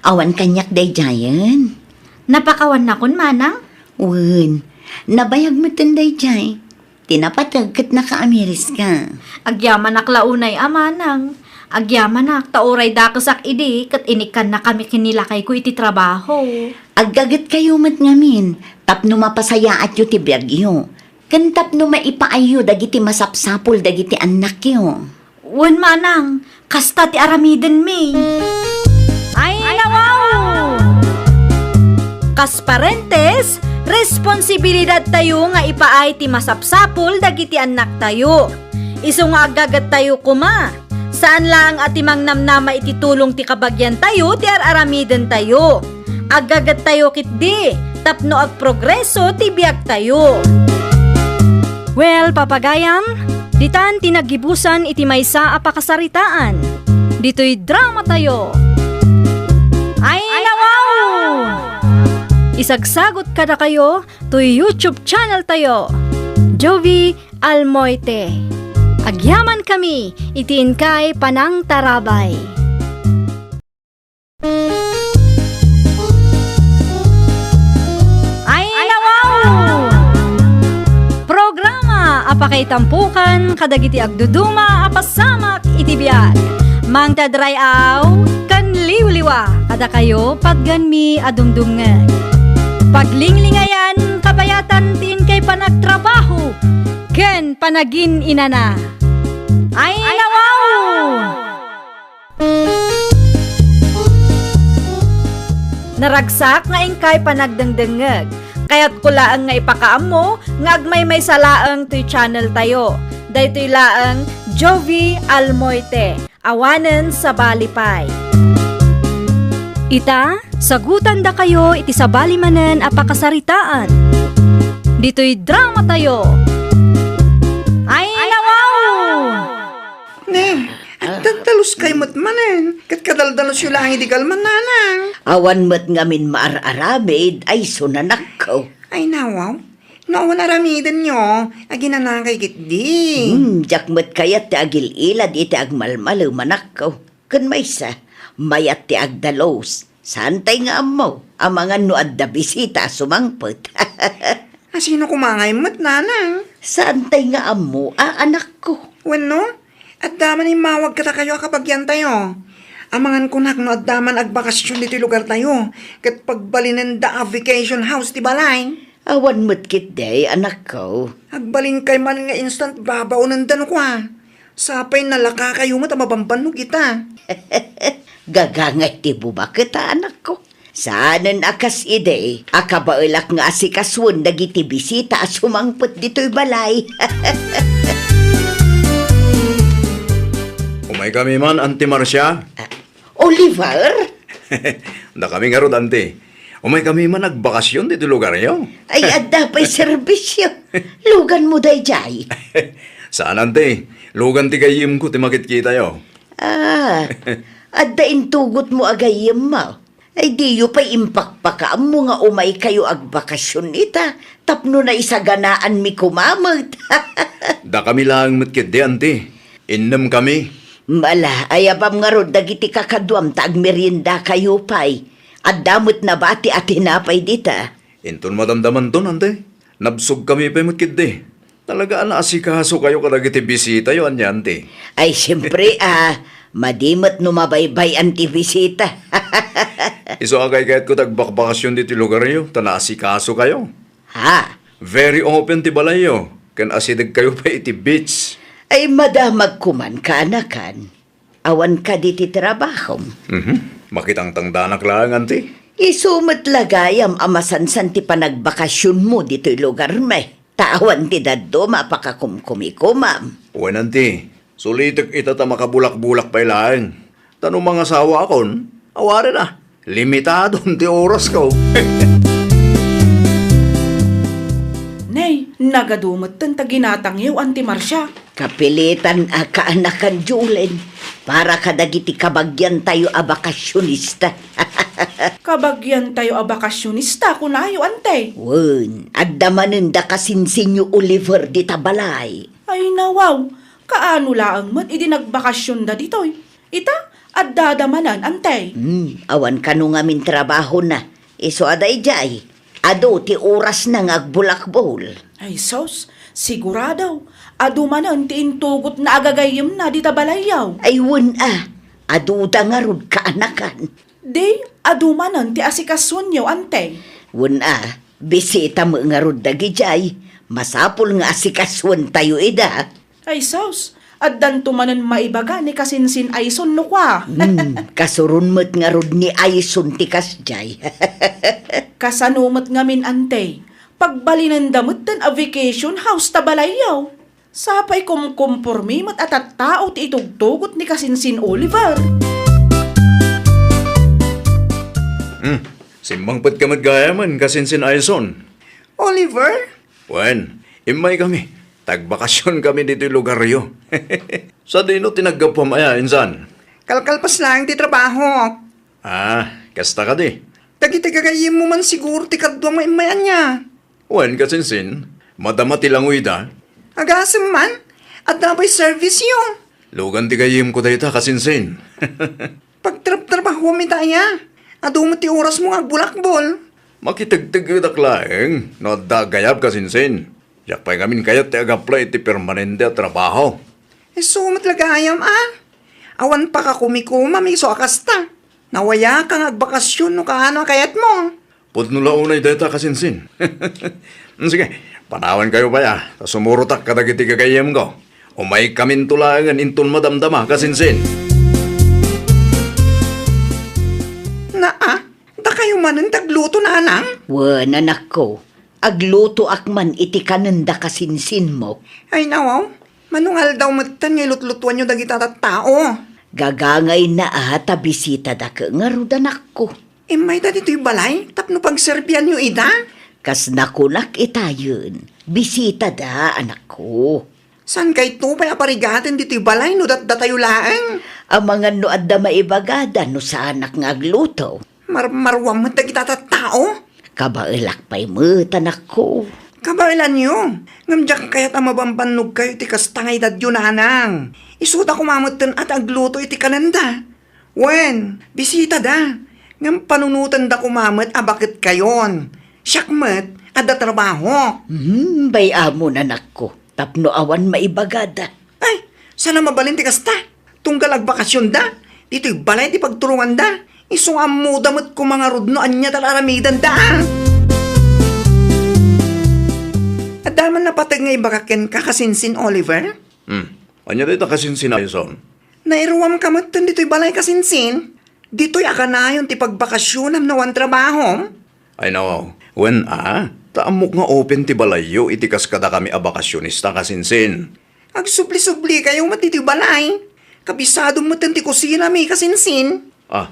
Awan kaniak daydiayen. Napakawannakon, Manang? Wen, nabayag metten daydiay. Ti napateg ket nakaamiriska. Agyamanak la unay a, Manang. Agyamanak ta uray dakesak idi ket inikkannakami ken ni lakayko iti trabaho. Aggagetkayo met ngamin tapno mapasayaatyo ti biagyo ken tapno maipaayyo dagiti masapsapul dagiti annakyo. Wen, Manang, kasta ti aramidenmi. Ay, nawaw! Kas parentes, responsibilidadtayo nga ipaay ti masapsapul dagiti annaktayo. Isu nga aggagettayo koma, saan laeng a ti mangnamnama iti tulong ti kabagiantayo ti ar-aramidentayo. Aggagettayo ketdi tapno agprogreso ti biagtayo. Well, papagayam, ditan ti naggibusan iti maysa a pakasaritaan. Ditoy dramatayo. Ay, nawaw! Isagsagot kadakayo toy YouTube channeltayo, Jovie Almoite. Agyamankami iti inkay panangtarabay. Ay, nawaw! Programa a pakaitampukan kadagiti agduduma a pasamak iti biag. Mangted ray-aw ken liwliwa kadakayo, patganmi a dumdumngeg. Paglinglingayan, kabayatan ti inkay panagtrabaho ken panagin-inana. Ay, nawaw! Naragsak nga inkay panagdengdengngeg. Kayatko laeng nga ipakaammo nga agmaymaysa laeng toy channeltayo. Daytoy laeng Jovie Almoite, awanen sabali pay. Ita, sagutandakayo iti sabali manen a pakasaritaan. Ditoy dramatayo. Ay, nawaw! Ne, agdaldalos kay met manen, ket kadaldalos yo laeng idi kalman, Nanang. Awan met ngamin maar-aramid, ay sunanakko. Ay, nawaw. No awan aramidenyo, aginanakay ketdi. Hmm, diak met kayat ti agil-ilad iti agmalmalew, manakko. Ken maysa, mayat ti agdalus. Saantay nga ammo, amangan no adda bisita a sumangpet. A sino koma ngay met, Nanang? Saantay nga ammo, a anakko. Wenno, adda man immawag kadakayo a kabagiantayo. Amangan kunak no adda man agbakasyon ditoy lugartayo, ket pagbalinenda a vacation house ti balay. Awan met ketdi, anakko. Agbalinkay man nga instant babaonenda no kua. Sapay nalakakayo met a mabambannog ita. Gagangay ti bumaket a, anakko. Saanen a kas idi a kabaelak nga asikasuen dagiti bisita a sumangpet ditoy balay. Umaykami man, Auntie Marcia. Ah, Oliver? Dakami ngarud, Auntie. Umaykami man agbakasyon ditoy lugaryo. Ay, adda pay serbisyo. Luganmo daydiay. Saan, Auntie. Lugan ti gayyemko ti makitkitayo. Ah, adda intugotmo a gayyemmo. Ay, diyo pay impakpakaammo nga umaykayo agbakasyon ita tapno naisaganaanmi koma met. Dakami laeng met ketdi, Auntie. Innemkami. Ala, ayabam ngarud dagiti kakaduam ta agmeriendakayo pay. Adda met nabati a tinapay dita. Inton madamdamanton, Auntie. Nabsogkami pay met ketdi. Talaga a naasikasokayo kadagiti bisitayo, ania, Auntie? Ay, siempre, ah, madi met no mabaybay-an ti bisita. Isu a kaykayatko ti agbakbakasyon ditoy lugaryo, ta naasikasokayo. Ha? Very open ti balayyo, ken asidegkayo pay iti beach. Ay, madamagko man, kaanakan. Awan kadi ti trabahom? Mhm. Makitangtangdanak laeng, Auntie. Isu met la gayam a masansan ti panagbakasionmo ditoy lugarmi. Ta awan ti dadduma a pakakumkumikomam. Wen, Auntie, sulitek ita ta makabulakbulak pay laeng. Ta no mangasawaakon, awanen a, limitadon ti orasko. Nay, Nagadu metten ta ginatangyo, Auntie Marcia. Kapilitan a kaanakan, Julen, para kadagiti kabagiantayo a bakasionista. Kabagiantayo a bakasionista, kunayo, Ante? Wen, adda manen da kasinsinyo Oliver dita balay. Ay, nawaw, kaano laeng met idi nagbakasionda ditoy? Ita, addada manen, Ante. Hmm, awan kano ngamin trabahona. Isu a daydiay, adu ti orasna nga agbulakbol. Ay sus, sigurado, adu manen ti intugotna a gagayyemna dita balayyo. Ay wen a, aduda ngarud kaanakan. Di, adu manen ti asikasuenyo, Ante. Wen a, bisita met ngarud dagidiay. Masapul nga asikasuentayo ida. Ay sus, addanto manen maibaga ni kasinsin Ayson no kua. Hmm, kasuron met ngarud ni Ayson ti kasdiay. Kasano met ngamin, Ante? Pagbalinenda metten a vacation house ta balayyo. Sapay kumkumpormi met a tattao ti itugtugot ni kasinsin Oliver. Hmm, simmangpetka met gayamen, kasinsin Ayson. Oliver? Wen, immaykami. Tagbakasionkami ditoy lugaryo. Sadino ti naggapuam aya, insan? Kalkalpas laeng ti trabahok. Ah, kasta kadi? Dagiti gagayyemmo man siguro ti kaduam nga immay ania? Wen, kasinsin, madama ti langoyda. Agasem man, adda pay service-yo. Lugan ti gayyemko dayta, kasinsin. Pagtrabtrabahuam ita aya? Adu met ti orasmo nga agbulakbol. Makitegtegedak laeng no adda agayab, kasinsin. Diak pay ngamin kayat ti agaplay iti permanente a trabaho. Isu met la gayam a. Awan pakakumikumaam isu a kasta. Nawayaka nga agbakasion no kaano a kayatmo. Pudno la unay dayta, kasinsin. Sige, panawankayo pay a, ta sumurotak kadagiti gagayyemko. Umaykaminto laengen inton madamdama, kasinsin. Naa, dakayo manen ti agluto, nanang? Wen, anakko, aglutoak man iti kanenda kasinsinmo. Ay, nawaw, mano nga aldaw metten nga ilutlutuanyo dagita tattao? Gagangayna a ta bisitada ket ngarud, anakko. Immayda ditoy balay tapno pagserbianyo ida? Kas nakunak itayen, bisitada, anakko. Saankayto pay a parigaten ditoy balay no datdatayo laeng? Amangan no adda maibagada no saanak nga agluto. Marmaruam met dagita tattao? Kabaelak pay met, anakko. Kabaelanyo, ngem diak kayat a mabambannogkayo iti kasta nga edadyo, nanang. Isuda koma metten a ti agluto iti kanenda. Wen, bisitada. Ngem panunotenda koma met a baketkayon. Siak met, adda trabahok. Hmm, bay-amon, anakko, tapno awan maibagada. Ay, saan a mabalin ti kasta? Tunggal agbakasionda, ditoy balay ti pagturonganda. Isu nga ammoda met koma ngarud no ania ti ar-aramidenda, a. Adda man napateg nga ibagak kenka, kasinsin Oliver? Hmm. Ania dayta, kasinsin Ayson? Nairuamka metten ditoy balay, kasinsin? Ditoy a kanayon ti pagbakasionam no awan trabahom? Ay, nawaw. Wen a, ta ammok nga open ti balayyo iti kas kadakami a bakasionista, kasinsin. Agsubli-sublikayo met ditoy balay. Kabisadom metten ti kusinami, kasinsin. Ah,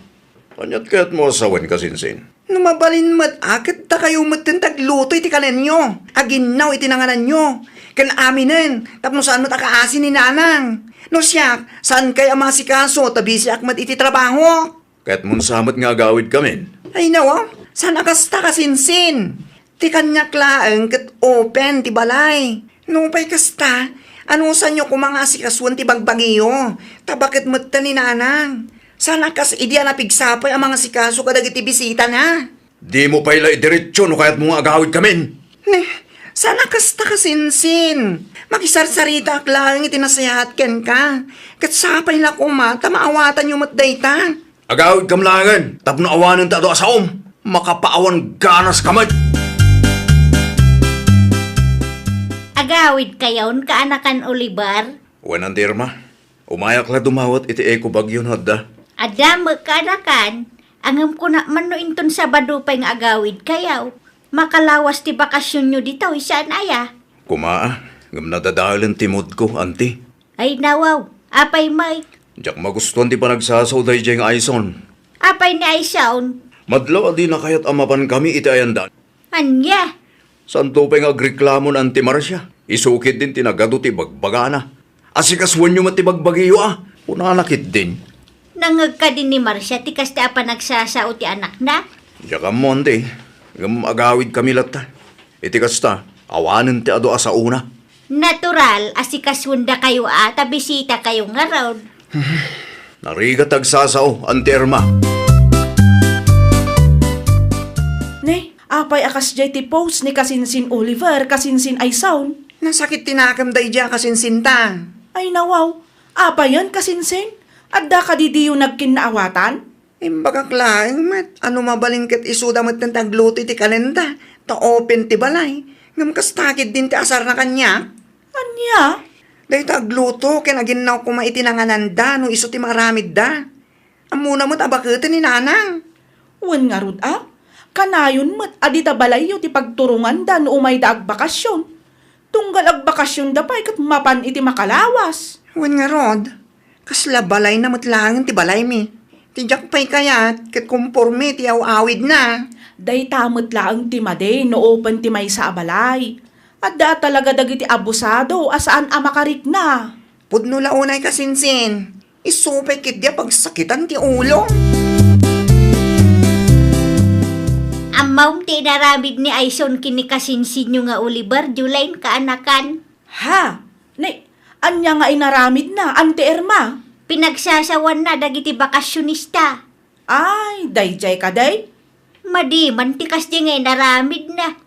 aniat kayatmo a sawen, kasinsin? No mabalin met a, ket dakayo metten ti agluto iti kanenyo, aginnaw iti nangananyo, ken aminen, tapno saan met a kaasi ni nanang. No siak, saankay a maasikaso ta bisiak met iti trabaho. Kayatmon sa met nga agawidkamin? Ay, nawa, saan a kasta, kasinsin. Ti kaniak laeng ket open ti balay. Nupay kasta, anusanyo koma nga asikasuen ti bagbagiyo, ta baket metten ni nanang. Saan a kas idi a napigsa pay a mangasikaso kadagiti bisitana. Dimo pay la idiretso no kayatmo nga agawidkamin. Ne, saan a kasta, kasinsin. Makisarsaritaak laeng iti nasayaat kenka. Ket sapay la koma ta maawatanyo met dayta. Agawidkam laengen tapno awanen ti adu a saom. Makapaawan ganaska met. Agawidkayon, kaanakan Oliver? Wen, Auntie Irma. Umayak la dumawat iti eco bag-yo no adda. Adda met, kaanakan. Ngem kunak man no inton Sabado pay nga agawidkayo. Makalawas ti bakasionyo ditoy, saan aya? Koma, ngem nadadaelen ti moodko, Auntie. Ay, nawaw. Apay, Mike? Diak magustuan ti panagsasaw daydiay nga Ayson. Apay ni Ayson? Madlaw a dina kayat a mapankami iti ayandan. Ania? Saanto pay nga agreklamo ni Auntie Marcia? Isu ketdin ti nagadu ti bagbagana. Asikasuenyo met ti bagbagiyo a. Kunana ketdin. Nangngeg kadi ni Marcia ti kasta a panagsasao ti anakna? Diak ammo, Auntie. Ngem agawidkami latta. Iti kasta, awanen ti adu a saona. Natural, asikasuendakayo a ta bisitakayo ngarud. Narigat ti agsasao, Auntie Irma. Ne, apay a kasdiay ti post ni kasinsin Oliver, kasinsin Aison? Nasakit ti nakem daydiay a kasinsinta. Ay nawaw, apayen kasinsin? Adda kadi diyo nagkinnaawatan? Imbagak laeng met a no mabalin ket isuda metten ti agluto iti kanenda, ta open ti balay. Ngem kasta ketdin ti asarna kaniak. Ania? Dayta agluto ken aginnaw koma iti nangananda no isu ti maaramidda. Ammona met a baketen ni nanang. Wen ngarud a, kanayon met a dita balayyo ti pagturonganda no umayda agbakasion. Tunggal agbakasionda pay ket mapan iti makalawas. Wen ngarud, kasla balayna met laengen ti balaymi. Ti diak pay kayat ket komporme ti aw-awidna. Dayta met laeng ti madi no open ti maysa a balay. Adda talaga dagiti abusado a saan a makarikna. Pudno la unay kasinsin. Isu pay ketdi a pagsakitan ti ulo. Ammom ti inaramid ni Aison ken ni kasinsinyo nga Oliver, Jolaine, kaanakan? Ha? Ni, ania nga inaramidna, Auntie Irma? Pinagsasawanna dagiti bakasionista. Ay, daydiay kadi? Madi man ti kasdi nga inaramidna.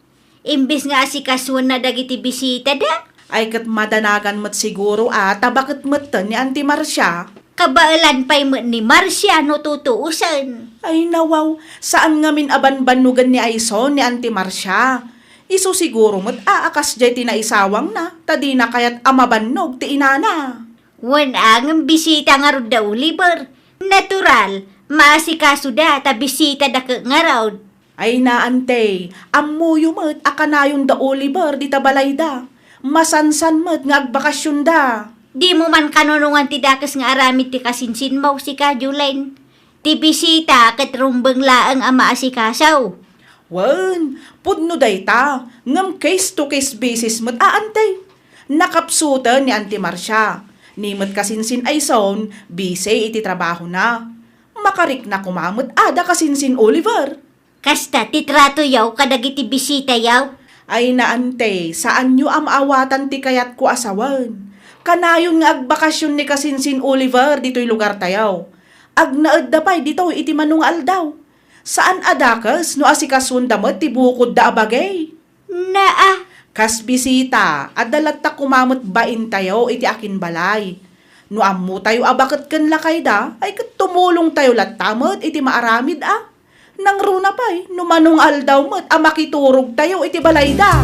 Imbes nga asikasuenna dagiti bisitada. Ay ket madanagan met siguro a ta baket metten ni Auntie Marcia. Kabaelan pay met ni Marcia no tutuosen. Ay nawaw, saan ngamin a banbannogen ni Aison ni Auntie Marcia. Isu siguro met a, a kasdiay ti naisawangna, ta dina kayat a mabannog ti inana. Wen a, ngem bisita ngarud da Oliver. Natural, maasikasoda ta bisitada ket ngarud. Ay na, Auntie, ammoyo met a kanayon da Oliver dita balayda. Masansan met nga agbakasionda. Dimo man kanunongan ti dakes nga aramid ti kasinsinmo, sika, Jolaine. Ti bisita ket rumbeng laeng a maasikaso. Wen, pudno dayta, ngem case to case basis met a, Auntie. Nakapsuten ni Auntie Marcia. Ni met kasinsin Aison, busy iti trabahona. Makarikna koma met a da kasinsin Oliver. Kasta ti tratoyo kadagiti bisitayo? Ay na, Auntie, saanyo a maawatan ti kayatko a sawen. Kanayon nga agbakasion ni kasinsin Oliver ditoy lugartayo. Agnaedda pay ditoy iti mano nga aldaw. Saan a dakes no asikasuenda met ti bukodda a bagi. Naa. Kas bisita, adda latta koma met baintayo iti akinbalay. No ammotayo a baket ken lakayda, ay ket tumulongtayo latta met iti maaramid a. Nangruna pay, no mano nga aldaw met a makiturogtayo iti balayda.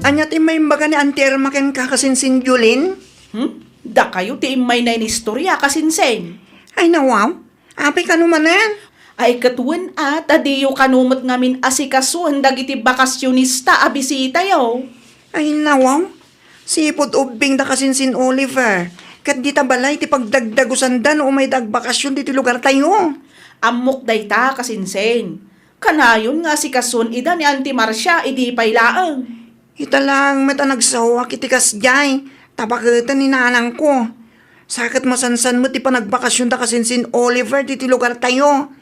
Ania ti imbaga ni Auntie Irma kenka, kasinsin Jolene? Hmm? Dakayo ti immayna inistoria, kasinsin. Ay, nawaw. Apay kano manen? Ay, ket wen a, ta diyo kano met ngamin asikasoen dagiti bakasionista a bisitayo. Ay, nawaw. Sipud ubbing da kasinsin Oliver, ket dita balay ti pagdagdagusanda no umayda agbakasion ditoy lugartayo. Ammok dayta, kasinsin. Kanayon nga asikasoen ida ni Auntie Marcia idi pay laeng. Ita laeng met a nagsaoak iti kasdiay, ta baketen ni nanangko. Sa ket masansan met ti panagbakasionda kasinsin Oliver ditoy lugartayo.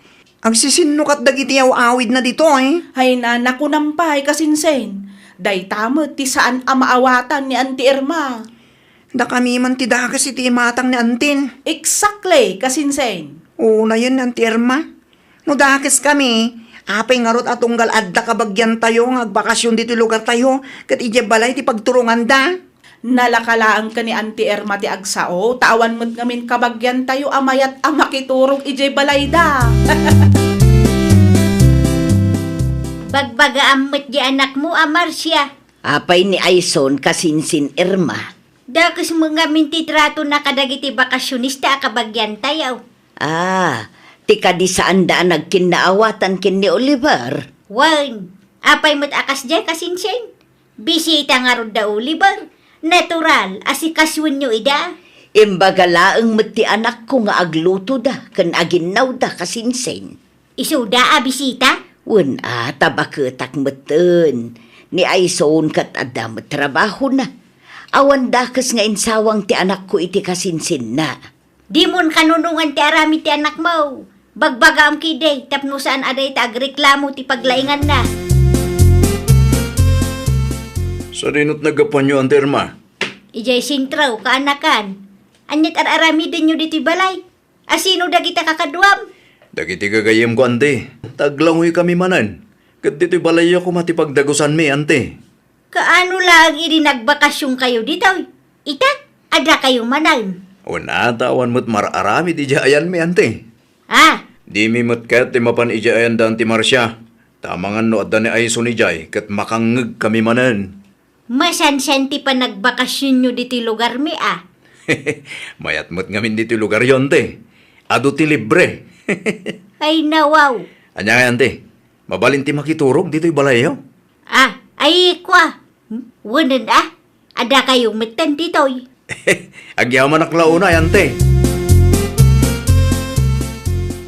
Agsisinnukatda dagiti aw-awidna ditoy. Ay na, nakunam pay, kasinsin. Dayta met ti saan a maawatan ni Auntie Irma. Dakami man ti dakes iti imatang ni Antin. Exactly, kasinsin. Unayen ni Auntie Irma. No dakes kami, apay ngarud a tunggal adda kabagiantayo nga agbakasion ditoy lugartayo ket idiay balay ti pagturonganda? Nalaka laeng ken ni Auntie Irma ti agsao, ta awan met ngamin kabagiantayo a mayat a makiturog idiay balayda. Bagbagaam met di anakmo a Marcia. Apay ni Aison kasinsin Irma? Dakes met ngamin ti tratona kadagiti bakasionista a kabagiantayo. Ah, ti kadi saanda a nagkinnaawatan ken ni Oliver? Wen, apay met a kasdiay kasinsin? Bisita ngarud da Oliver. Natural, asikasoenyo ida. Imbaga laeng met ti anakko nga aglutoda ken aginnawda kasinsin. Isuda a bisita? Wen a, ta baketak metten. Ni Aison ket adda met trabahona. Awan dakes nga insawang ti anakko iti kasinsinna. Dimon kanunongan ti aramid ti anakmo. Bagbagaam kidi tapno saan a dayta agreklamo ti paglainganna. Sadinot naggapuanyo, Ante Irma? Idiay sentro, kaanakan. Ania't ar-aramidenyo ditoy balay? A sino dagiti kakaduam? Dagiti gagayyemko, Ante. Taglangoykami manen. Ket ditoy balayyo koma ti pagdagusanmi, Ante. Kaano laeng idi nagbakasionkayo ditoy? Ita, adda kayo manen. Wen a, ta awan met mar-aramid idiay ayanmi, Ante. Ah! Dimi met ket ti mapan idiay ayan da Ante Marcia. Ta amangan no adda ni Aison idiay, ket makangngegkami manen. Masansan ti panagbakasionyo ditoy lugarmi, a? Mayat met ngamin ditoy lugaryo, Ante. Adu ti libre. Ay, nawaw. Ania ngay, Ante? Mabalin ti makiturog ditoy balayyo? Ah, ay, kua. Hmm? Wenen, a? Adda kayo metten ditoy. Agyamanak la unay, Ante.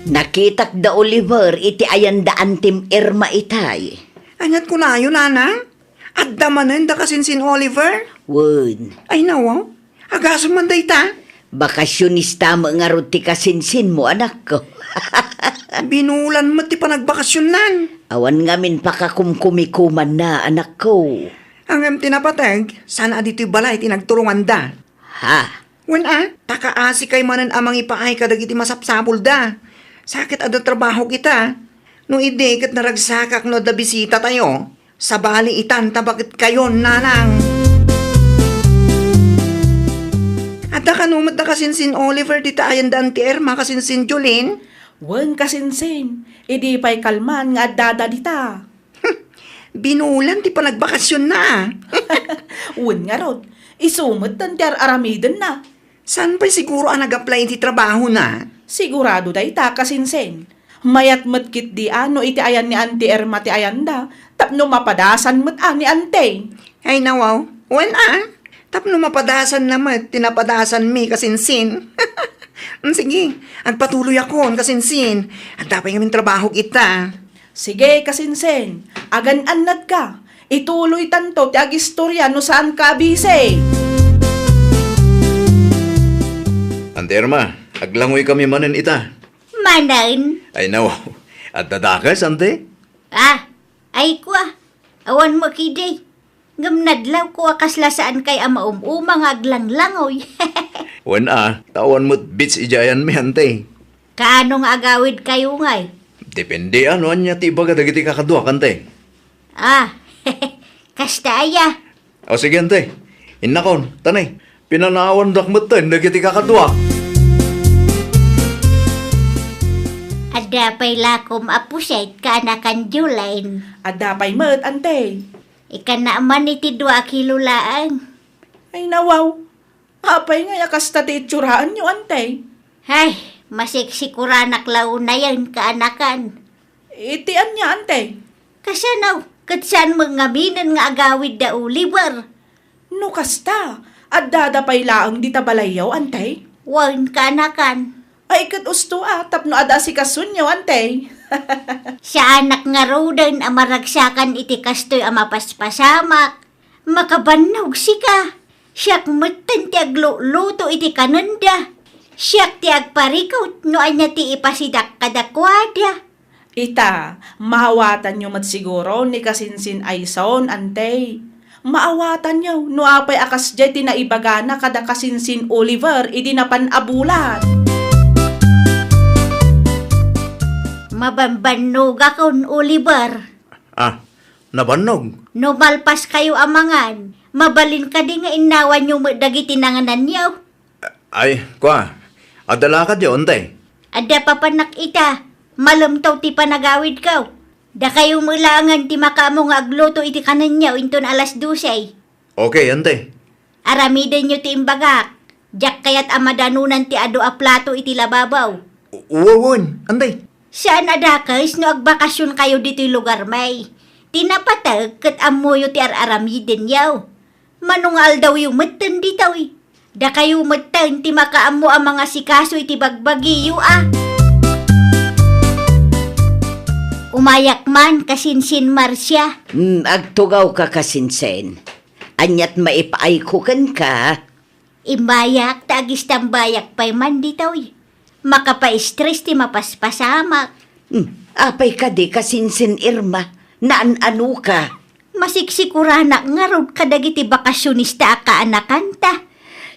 Nakitak da Oliver iti ayan da Antim Irma itay. Ania't kunayo, Nanang? Adda manen da kasinsin Oliver? Wen. Ay, nawaw. Agasem man dayta? Bakasionista met ngarud ti kasinsinmo, anakko. Binulan met ti panagbakasionnan. Awan ngamin pakakumkumikumanna, anakko. Ngem ti napateg, saan a ditoy balay ti nagturonganda. Ha? Wen a, ta kaasikay manen a mangipaay kadagiti masapsapulda. Sa ket adda trabahok ita. No idi ket naragsakak no adda bisitatayo, sabali itan ta baket kayon, Nanang. Adda kano met da kasinsin Oliver dita ayan da Auntie Irma, kasinsin Jolene? Wen, kasinsin, idi pay kalman nga addada dita. Binulan ti panagbakasionna, a. Wen ngarud, isu metten ti ar-aramidenna. Saan pay siguro a nag-apply iti trabahona? Sigurado dayta, kasinsin. Mayat met ketdi a no iti ayan ni Auntie Irma ti ayanda, tapno mapadasan met a ni Auntie. Ay, nawaw. Wen a, tapno mapadasanna met ti napadasanmi, kasinsin. Mm, sige, agpatuloyakon, kasinsin. Adda pay ngamin trabahok ita. Sige, kasinsin. Agan-annatka. Ituloytanto ti agistoria no saanka a bisi. Auntie Irma, aglangoykami manen ita. Manen? Ay, nawaw. Adda dakes, Auntie? Ah, ay, kua. Awan met idi. Ngem nadlawko a kasla saankay a maum-uma nga aglanglangoy. Wen a, ta awan met beach idiay ayanmi, Auntie. Kaano nga agawidkayo ngay? Depende a no ania ti ibaga dagiti kakaduak, Auntie. Ah, kasta aya. O sige, Auntie. Innakon, tani, pinanawandak metten dagiti kakaduak. Adda pay lakom a pusit, kaanakan Jolene? Adda pay met, Auntie. Ikana man iti dua a kilo laeng. Ay, nawaw. Apay ngay a kasta ti itsuraanyo, Auntie? Hay, masiksikoranak la unayen, kaanakan. Iti ania, Auntie? Kasano, ket saan met ngaminen nga agawid da Oliver? No kasta, addada pay laeng dita balayyo, Auntie? Wen, kaanakan. Ay, ket usto a, tapno ad-asikasonyo, Auntie. Saanak ngaruden a maragsakan iti kastoy a mapaspasamak. Makabannog sika. Siak metten ti agluluto iti kanenda. Siak ti agparikut no ania ti ipasidak kadakuada. Ita, maawatanyo met siguro ni kasinsin Aison, Auntie. Maawatanyo no apay a kasdiay ti naibagana kada kasinsin Oliver idi napan a bulan. Mabambannogakon, Oliver. Ah, nabannog? No malpaskayo a mangan, mabalin kadi nga innawanyo met dagiti nangananyo? Ay, kua, adda lakadyo, Auntie? Adda papanak ita, malemtaw ti panagawidko. Dakayo met laengen ti makaammo nga agluto iti kanenyo inton alas dose. Okay, Auntie. Aramidenyo ti imbagak. Diak kayat a madanonan ti adu a plato iti lababaw. Wen, Auntie. Saan a dakes no agbakasionkayo ditoy lugarmi. Ti napateg ket ammoyo ti ar-aramidenyo. Mano nga aldawyo metten ditoy? Dakayo metten ti makaammo a mangasikaso iti bagbagiyo a. Umayak man, kasinsin Marcia. Hmm, agtugawka, kasinsin. Aniat maipaayko kenka? Immayak ta agistambayak pay man ditoy. Makapaistres ti mapaspasamak. Hmm, apay kadi, kasinsin Irma? Naan-anoka? Masiksikuranak ngarud kadagiti bakasionista a kaanakanta.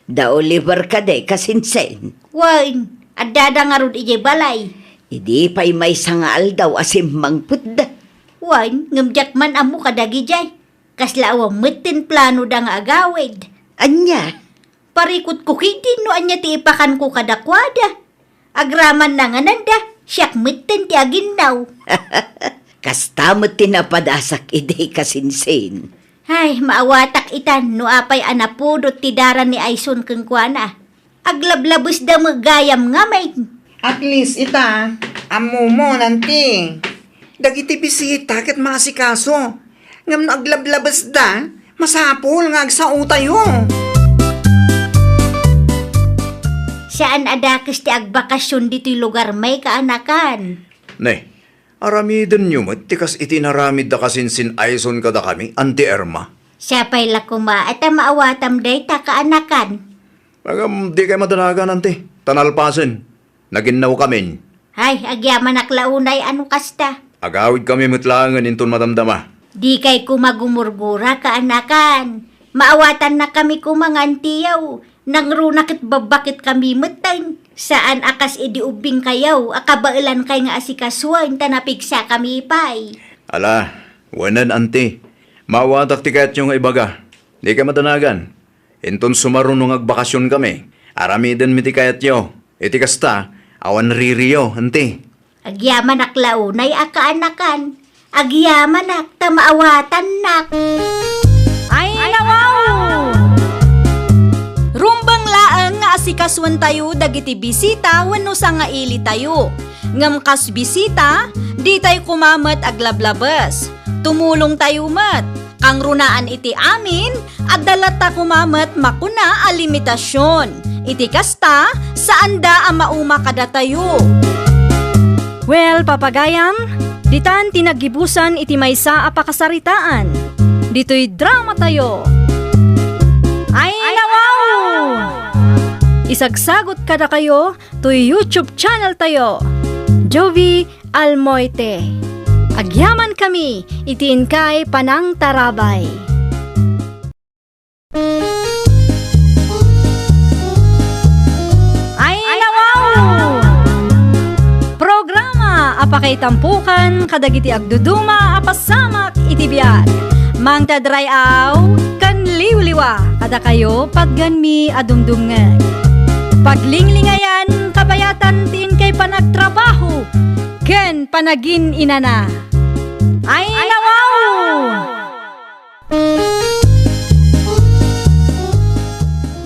Da Oliver kadi, kasinsin? Wen, addada ngarud idiay balay. Idi pay maysa nga aldaw a simmangpetda. Wen, ngem diak man ammo kadagidiay. Kasla awan metten planoda nga agawid. Ania? Parikutko ketdi no ania ti ipakanko kadakuada. Agraman nangananda, siak metten ti aginnaw. Kasta met ti napadasak idi, kasinsin. Ay, maawatak itan no apay a napudot ti dara ni Ayson kenkuana. Aglablabesda met gayam ngamin. At least ita, ammomo, nanti. Dagiti bisita ket maasikaso. Ngem no aglablabesda, masapul nga agsaotayo. Saan a dakes ti agbakasion ditoy lugarmi, kaanakan. Ne, aramidenyo met ti kas iti inaramid da kasinsin Ayson kadakami, Anti Irma. Siapay la koma a ta maawatam dayta, kaanakan. Ngem dikay madanagan, Anti, ta nalpasen. Naginnawkamin. Ay, agyamanak la unay a no kasta. Agawidkami met laengen inton madamdama. Dikay koma gumurgura, kaanakan. Maawatannakami koma nga antiyo. Nangruna ket babbaketkami metten. Saan a kas idi ubbingkayo a kabaelankay nga asikasuen ta napigsakami pay. Ala, wen, Anti. Maawatak ti kayatyo nga ibaga. Dikay madanagan. Inton sumaruno nga agbakasionkami, aramidenmi ti kayatyo. Iti kasta, awan ririyo, Anti. Agyamanak la unay a kaanakan. Agyamanak ta maawatannak. Ay, nawaw! Rumbeng laeng nga asikasuentayo dagiti bisita wenno sangailitayo. Ngem kas bisita, ditay koma met aglablabes. Tumulongtayo met. Kangrunaan iti amin, adda latta koma met makuna a limitasion. Iti kasta, saanda a mauma kadatayo. Well, papagayam, ditan ti naggibusan iti maysa a pakasaritaan. Ditoy dramatayo. Ay, nawaw! Isagsagot kadakayo toy YouTube channel tayo, Jovie Almoite. Agyamankami iti inkay panangtarabay. Ay, nawaw! Programa a pakaitampokan kadagiti agduduma a pasamak iti biag. Mangted ray-aw ken liwliwa kadakayo patgenmi a dumdumngeg. Paglinglingayan kabayatan ti inkay panagtrabaho ken panagin-inana. Ay, nawaw!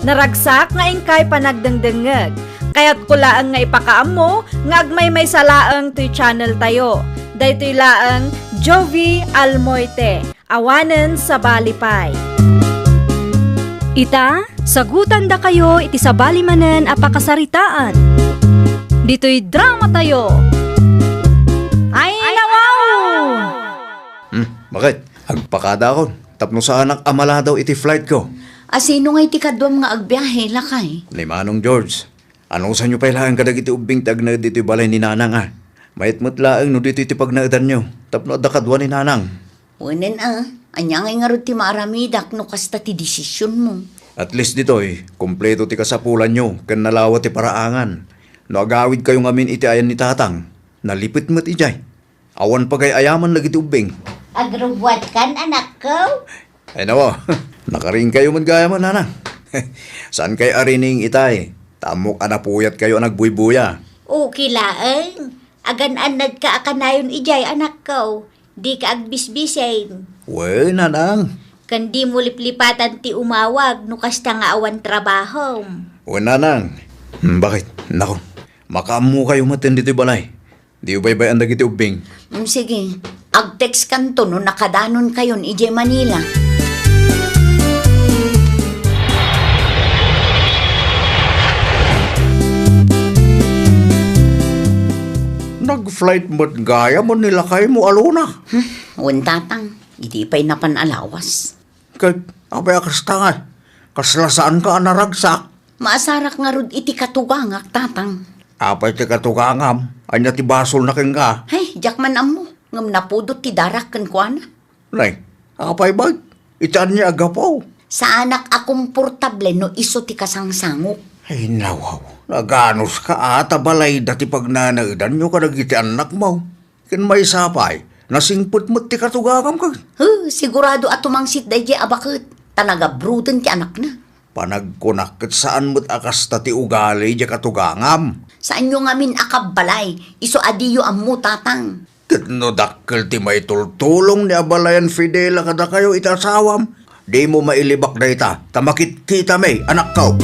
Naragsak nga inkay panagdengdengngeg. Kayatko laeng nga ipakaammo nga agmaymaysa laeng toy channel tayo. Daytoy laeng Jovie Almoite. Awanen sabali pay. Ita, sagutandakayo iti sabali manen a pakasaritaan. Ditoy dramatayo. Ay, nawaw! Hmm, bakit? Agpakadaakon tapno saanak a maladaw iti flight ko. A, sino ngay ti kaduam nga agbiahe, lakay? Ni Manong George. Anusanyo pay laeng kadagiti ubbing ti agnaed ditoy balay ni Nanang, a? Mayat met laeng no ditoy ti pagnaedanyo tapno adda kadua ni Nanang. Wenen a, ania ngay ngarud ti maaramidak no kasta ti desisionmo? At least ditoy, kompleto ti kasapulanyo ken nalawa ti paraangan. No agawidkayo ngamin iti ayan ni Tatang, nalipet met idiay. Awan pagay-ayaman dagiti ubbing. Agrubbuatkan, anakko? Ay, nawa, nakaringkayo met gayam, Nanang. Saankay a rining itay, ta ammok a napuyatkayo a nagbuybuya. Okay laeng. Agan-annadka a kanayon idiay, anakko. Dika agbisbising. Wen, Nanang. Ken dimo liplipatan ti umawag no kasta nga awan trabahom. Wen, Nanang. Hmm, bakit? Nako, makaammokayo met ditoy balay. Diyo baybay-an dagiti ubbing. Mm, sige. Ag-text kanto no nakadanonkayon idiay Manila. Ag-flight met gayam ni lakaymo, Alona. Hmm, wen, Tatang, idi pay napan a lawas. Ket apay a kasta ngay? Kasla saanka a naragsak? Maasarak ngarud iti katugangak, Tatang. Apay ti katugangam? Ania ti basolna kenka? Hay, diak man ammo, ngem napudot ti darak kenkuana. Nay, apay met? Iti ania a gapu? Saanak a komportable no isu ti kasangsangok. Ay, nawaw. Naganuska a ta balayda ti pagnanaedanyo kadagiti annakmo. Ken maysa pay, nasingpet met ti katugangam ken. Huh, sigurado a tumangsit daydiay a baket, ta nagabroden ti anakna. Panagkunak ket saan met a kasta ti ugali diay katugangam. Saanyo ngamin a kabbalay, isu a diyo ammo, Tatang. Ket no dakkel ti maitultulong ni abalayan Fidela kadakayo iti asawam, dimo mailibak dayta, ta makitkitami, anakko.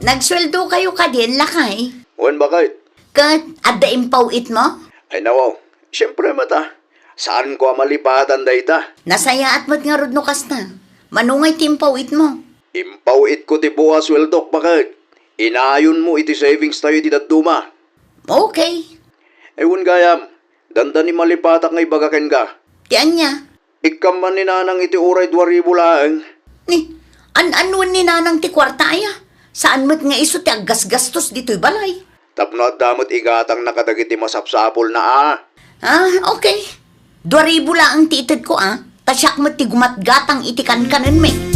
Nagsueldo kayo kadin, lakay? Wen, baket. Ket adda impaw-itmo? Ay, nawaw. Siempre met a. Saanko a malipatan dayta. Nasayaat met ngarud no kasta. Mano ngay ti impaw-itmo? Impaw-itko ti bua a sueldok, baket. Inayonmo iti savings tayo iti dadduma. Okay. Ay, wen gayam, dandani malipatak nga ibaga kenka. Ti ania? Ikkam man ni Nanang iti uray dua ribu laeng. Ni, an-anuen ni Nanang ti kuarta aya? Saan met nga isu ti aggasgastos ditoy balay? Tapno adda met igatangna kadagiti masapsapulna a. Ah, okay. Dua ribu laeng ti itedko a. Ta siak met ti gumatgatang iti kankanenmi.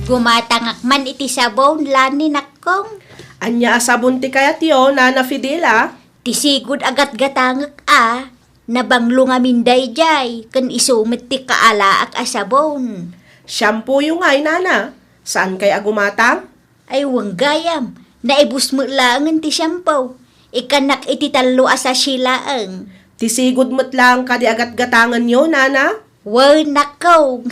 Gumatangak man iti sabon, Lani, nakkong. Ania a sabon ti kayatyo, Nana Fidela? Ti sigud a gatgatangek a, nabanglo ngamin daydiay, ken isu met ti kaalaak a sabon. Shampooyo ngay, Nana. Saankay a gumatang? Ay, wen gayam, naibus met laengen ti shampoo. Ikkannak iti tallo a sachet laeng. Ti sigud met laeng kadi a gatgatangenyo, Nana? Wen, nakkong.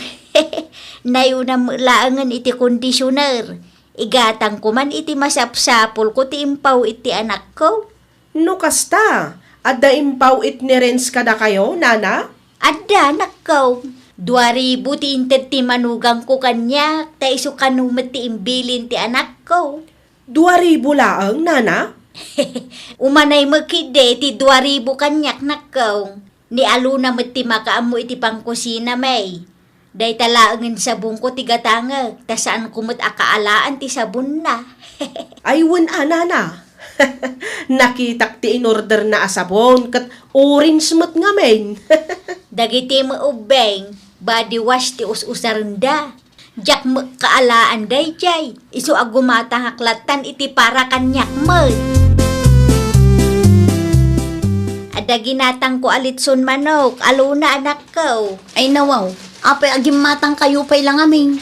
Nayunam met laengen iti conditioner. Igatangko man iti masapsapulko ti impaw-it ti anakko. No kasta, adda impaw-it ni Renz kadakayo, Nana? Adda, nakkong. Dua ribu ti inted ti manugangko kaniak, ta isu kano met ti imbilin ti anakko. Dua ribu laeng, Nana? Umanay met ketdi ti dua ribu kaniak, nakkong. Ni Alona met ti makaammo iti pangkusina, May. Dayta laengen sabonko ti gatangek, ta saanko met a kaalaan ti sabonna. Ay, wen a, Nana. Nakitak ti inorderna a sabon, ket orange met ngamin. Dagiti met ubbing, body wash ti us-usarenda. Diak met kaalaan daydiay. Isu a gumatangak lattan iti para kaniak met. Adda ginatangko a litson manok, Alona, anakko. Ay, nawaw, apay a gimmatangkayo pay la ngamin?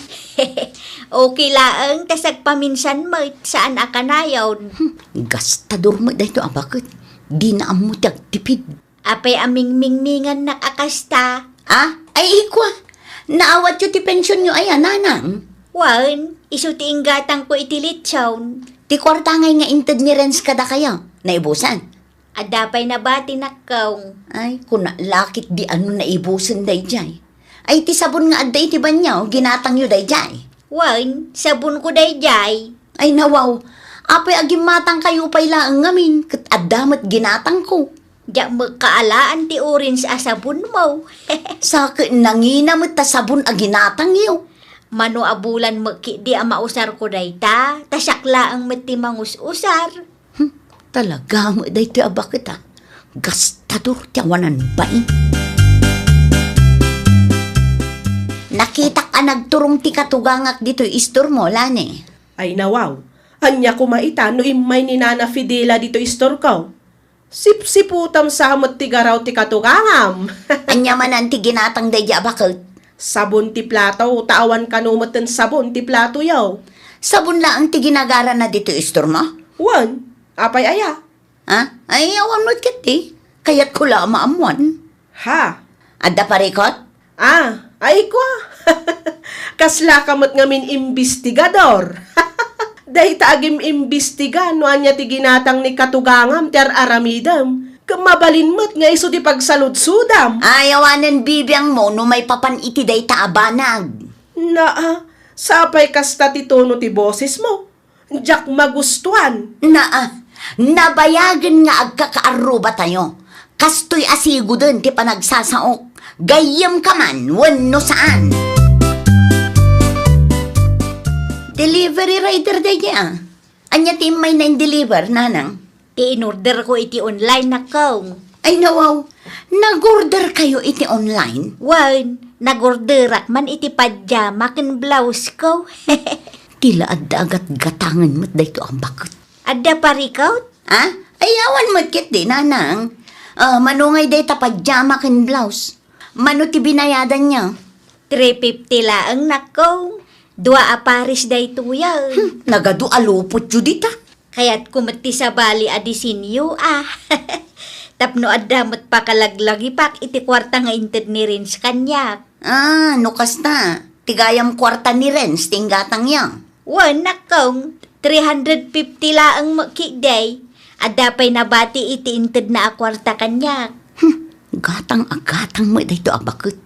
Okay laeng, ta sagpaminsan met, saan a kanayon. Hmm, gastador met daytoy a baket. Dina ammo ti agtipid. Apay a mingmingmingannak a kasta? Ah? Ay, ikwa, naawatyo ti pensionyo aya, Nanang? Wen, isu ti inggatangko iti litson. Ti kuarta ngay nga inted ni Renz kadakayo, naibusan? Adda pay nabati, nakkong. Ay, kuna la ketdi no naibusen daydiay. Ay, ti sabon nga adda iti banio, ginatangyo daydiay? Wen, sabonko daydiay. Ay, nawaw, apay a gimmatangkayo pay laeng ngamin, ket adda met ginatangko. Diak met kaalaan ti orange a sabonmo. Sa ket nangina met ta sabon a ginatangyo. Mano a bulan met ketdi a mausarko dayta, ta siak laeng met ti mangus-usar. Hmm, talaga met daytoy a baket a. Gastador ti awanan bain. Nakitak a nagturong ti katugangak ditoy istormo, Lani. Ay, nawaw. Ania koma ita no immay ni Nana Fidela ditoy istorko? Sipsiputam sa met ti garaw ti katugangam. Ania manen ti ginatang daydiay a baket? Sabon ti plato, ta awan kano metten sabon ti platoyo. Sabon laeng ti ginagarana ditoy istormo? Wen, apay aya? Ha? Ay, awan met ketdi. Kayatko la a maammuan. Ha? Adda parikot? Ah, ay kwa. Kaslaka met ngamin imbestigador. Dayta agim-imbestiga no ania ti ginatang ni katugangam ti ar-aramidem. Ket mabalin met nga isu ti pagsaludsodam. Ay, awanen bibiangmo no maipapan iti dayta a banag. Naa, sapay kasta ti tono ti bosesmo. Diak magustuan. Naa, nabayagen nga agkakaarrubatayo. Kastoy a siguden ti panagsasaok. Gayyemka man wenno saan. Delivery rider daydi a. Ania ti immayna in-deliver, nanang? Ti in-orderko iti online, nakkaw. Ay, nawaw. Nag-order kayo iti online? Wen, nag-orderak man iti pajama ken blouse ko. Ti la adda agatgatangen met dayto a baket. Adda parikot? Ha? Ay, awan met ketdi, nanang. Ah, mano ngay dayta pajama ken blouse? Mano ti binayadanyo? Three fifty laeng, nakkaw. Dua a pares daytoy a. Hmm, nagadu a lupotyo dita. Kayatko met ti sabali a disenyo, a. Tapno adda met pakalaglagipak iti kuarta nga inted ni Renz kaniak. Ah, no kasta, ti gayam kuarta ni Renz ti inggatangyo. Wen, nakkaw, three hundred fifty laeng met ketdi. Adda pay nabati iti intedna a kuarta kaniak. Hmm, gatang a gatang met dayto a baket.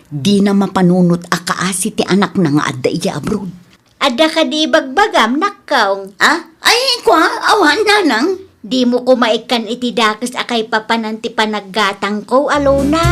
Dina mapanunot a kaasi ti anakna nga adda idiay abroad. Adda kadi ibagbagam, nakkaw? Ah? Ay, kua, awan, nanang. Dimo koma ikkan iti dakes a kaipapanan ti panaggatangko, Alona.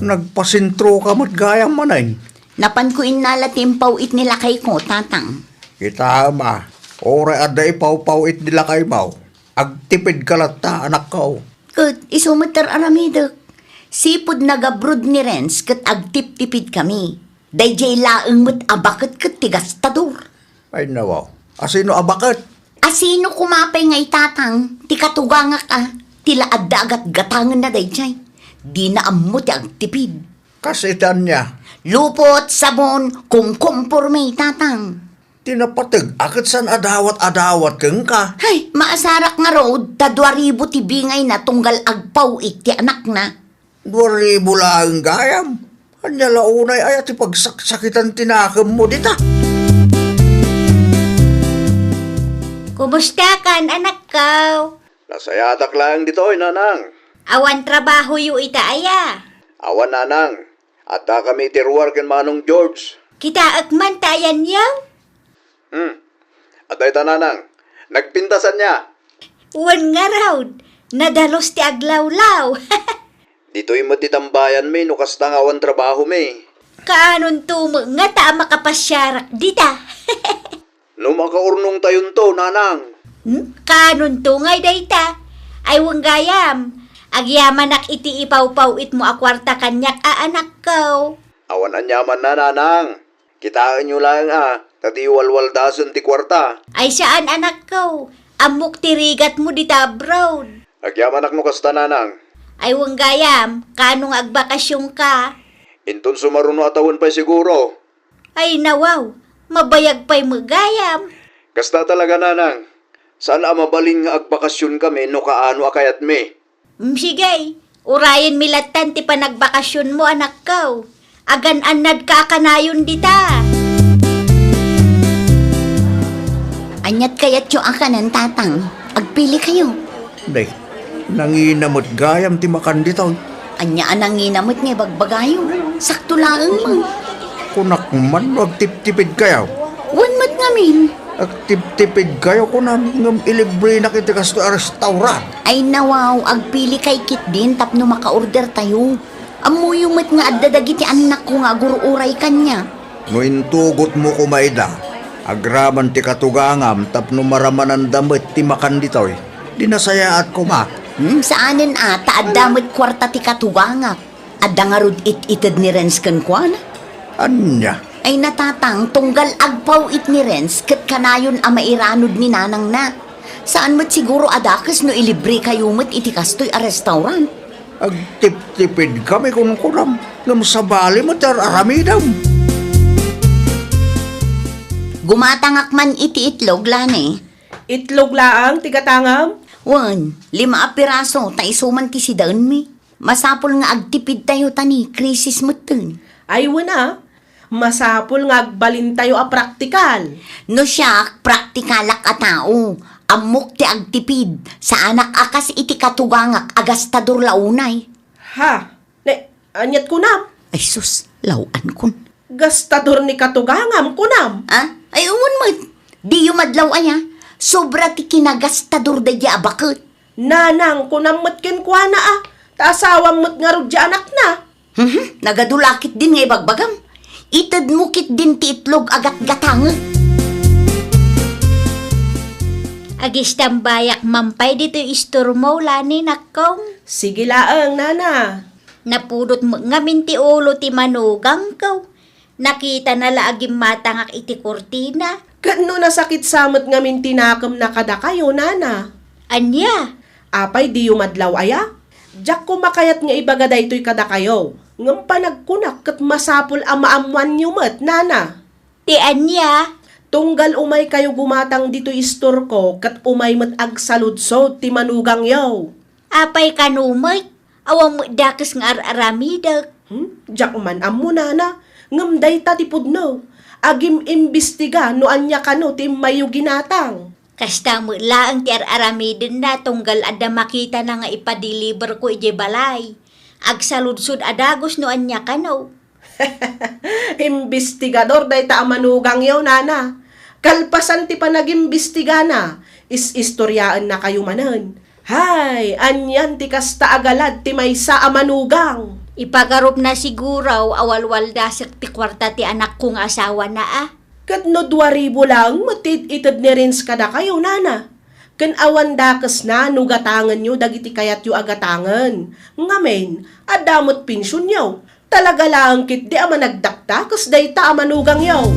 Nagpasentroka met gayam manen. Napanko innala ti impaw-it ni lakayko, tatang. Kitaem a, uray adda ipaw-paw-it ni lakaymo, agtipidka latta, anakko. Ket isu met ti ar-aramidek. Sipud nag-abroad ni Renz ket agtiptipidkami. Daydiay laeng met a baket ket ti gastador. Ay, nawaw. Asino a baket? Asino koma pay nga itatang ti katugangak a, ti la adda a gatgatangenna daydiay. Dina ammo ti agtipid. Kas iti ania? Lupot, sabon, kumkumporme, tatang. Ti napateg a ket saan a dawat a dawat kenka? Hay, maasarak ngarud, ta dua ribu ti bingayna tunggal agpaw-it ti anakna. Dua ribu laeng gayam. Ania la unay aya ti pagsaksakitan ti nakemmo dita? Kumustakan, anakko? Nasayatak laeng ditoy, nanang. Awan trabahoyo ita aya? Awan, nanang. Addakami iti ruar ken Manong George. Kitaek man ta ayanyo? Hmm. Adda ita, nanang. Nagpintasanna. Wen ngarud, nadalus ti aglawlaw. Ditoy met ti tambayanmi no kasta nga awan trabahomi. Kaanonto met ngata a makapasiarak dita? No makaurnongtayonto, nanang. Hmm? Kaanonto ngay dayta? Ay, wen gayam, agyamanak iti ipawpaw-itmo a kuarta kaniak a, anakko. Awan aniamanna, nanang. Kitaenyo laeng a, ta di walwaldasen ti kuarta. Ay saan, anakko. Ammok ti rigatmo dita abroad. Agyamanak no kasta, nanang. Ay, wen gayam, kaano nga agbakasionka? Inton sumaruno a tawen pay siguro. Ay, nawaw, mabayag pay met gayam. Kasta talaga, nanang. Saan a mabalin nga agbakasionkami no kaano a kayatmi. Mm, sige, urayenmi lattan ti panagbakasionmo, anakko. Agan-annadka a kanayon dita. Aniat kayatyo a kanan, tatang? Agpili kayo. Day, nangina met gayam ti makan ditoy. Ania a nangina met nga ibagbagayo? Sakto laeng man. Kunak man no agtiptipid kayo. Wen met ngamin. Agtiptipid kayo, kunam, ngem ilibrenak iti kastoy a restaurant. Ay nawaw, agpili kay ketdin tapno makaorder tayo. Ammoyo met nga adda dagiti annakko nga agur-uray kaniak. No intugotmo koma ida, agraman ti katugangam tapno maramananda met ti makan ditoy. Di nasayaat koma. Hmm, saanen a, ta adda met kuarta ti katugangak. Adda ngarud it-ited ni Renz kenkuana? Ania? Ay, natatang, tunggal agpaw-it ni Renz ket kanayon a mairanod ni nanangna. Saan met siguro a dakes no ilibre kayo met iti kastoy a restaurant. Agtiptipid kami kunkunam, ngem sabali met ti ar-aramidem. Gumatangak man iti itlog, Lani. Itlog laeng ti gatangam? Wen, lima a piraso, ta isu man ti sidaenmi. Masapul nga agtipid tayo ta ni krisis metten. Ay, wen a. Masapul nga agbalin tayo a praktikal. No siak, praktikalak a tao. Ammok ti agtipid. Saanak a kas iti katugangak a gastador la unay. Ha? Ne, aniat kunam? Ay sus, law-ankon. Gastador ni katugangam, kunam? Ah? Ay, umun met. Diyo madlaw aya. Sobra ti kinagastador daydiay a baket. Nanang, kunam met kenkuana a, ta asawam met ngarud diay anakna. Mhm, nagadu la ketdin nga ibagbagam. Itedmo ketdin ti itlog a gatgatangek. Agistambayak man pay ditoy istormo, Lani, nakkong. Sige laeng, nana. Napudot met ngamin ti ulo ti manugangko. Nakitana la a gimmatangak iti kurtina. Ket no nasakit sa met ngamin ti nakemna kadakayo, nana? Ania? Apay diyo madlaw aya? Diak koma kayat nga ibaga daytoy kadakayo, ngem panagkunak ket masapul a maammoanyo met, nana. Ti ania? Tunggal umaykayo gumatang ditoy istorko ket umay met agsaludsod ti manugangyo. Apay kano met? Awan met dakes nga ar-aramidek. Hmm? Diak man ammo, nana. Ngem dayta ti pudno. Agim-imbestiga no ania kano ti immayyo ginatang. Kasta met laeng ti ar-aramidenna tunggal adda makitana nga ipadeliverko idiay balay. Agsaludsod a dagus no ania kano. Imbestigador dayta a manugangyo, nana. Kalpasan ti panagimbestigana, is-istoriaennakayo manen. Hay, anian ti kasta a galad ti maysa a manugang? Ipagarupna siguro a walwaldasek ti kuarta ti anakko nga asawana a. Ket no dua ribu laeng met ti it-ited ni Renz kadakayo, nana. Ken awan dakesna no gatangenyo dagiti kayatyo a gatangen. Ngamin, adda met pensionyo. Talaga laeng ketdi a managdakdakes dayta a manugangyo.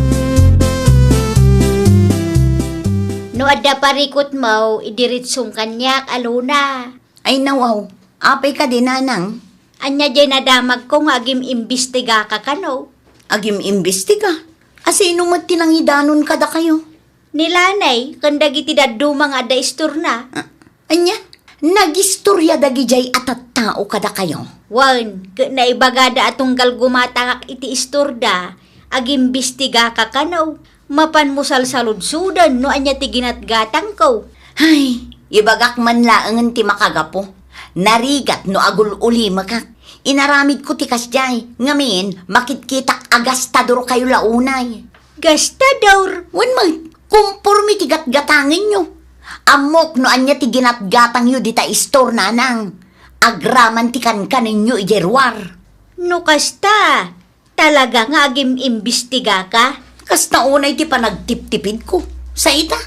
No adda parikutmo, idiretsong kaniak, Alona. Ay, nawaw. Apay kadi, nanang? Ania diay nadamagko nga agim-imbestigaka kano? Agim-imbestiga? A sino met ti nangidanon kadakayo? Ni Lanay ken dagiti dadduma nga adda istorna. Ah, ania? Nagistoria dagidiay a tattao kadakayo? Wen, ket naibagada a tunggal gumatangak iti istorda, agimbestigaka kano. Mapanmo salsaludsoden no ania ti ginatgatangko. Hay, ibagak man laengen ti makagapu. Narigat no agul-ulimekak. Inaramidko ti kasdiay, ngamin, makitkitak a gastadorkayo la unay. Gastador? Wen met, kumporme ti gatgatangenyo. Ammok no ania ti ginatgatangyo dita istor, nanang. Agraman ti kankanenyo idiay ruar. No kasta, talaga nga agim-imbestigaka? Kasta unay ti panagtiptipidko. Sa ita,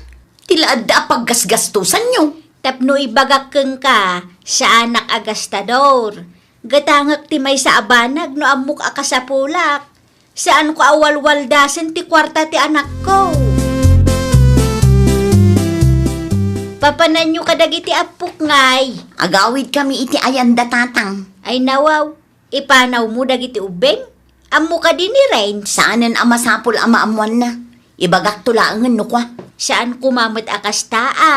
ti la adda a paggasgastosanyo. Tapno ibagak kenka, saanak a gastador. Gatangek ti maysa a banag no ammok a kasapulak. Saanko a walwaldasen ti kuarta ti anakko. Papananyo kadagiti appok ngay. Agawidkami iti ayanda, tatang. Ay nawaw, ipanawmo dagiti ubbing? Ammo kadi ni Rain? Saanen a masapul a maammoanna. Ibagakto laengen no kua. Saan koma met a kasta a.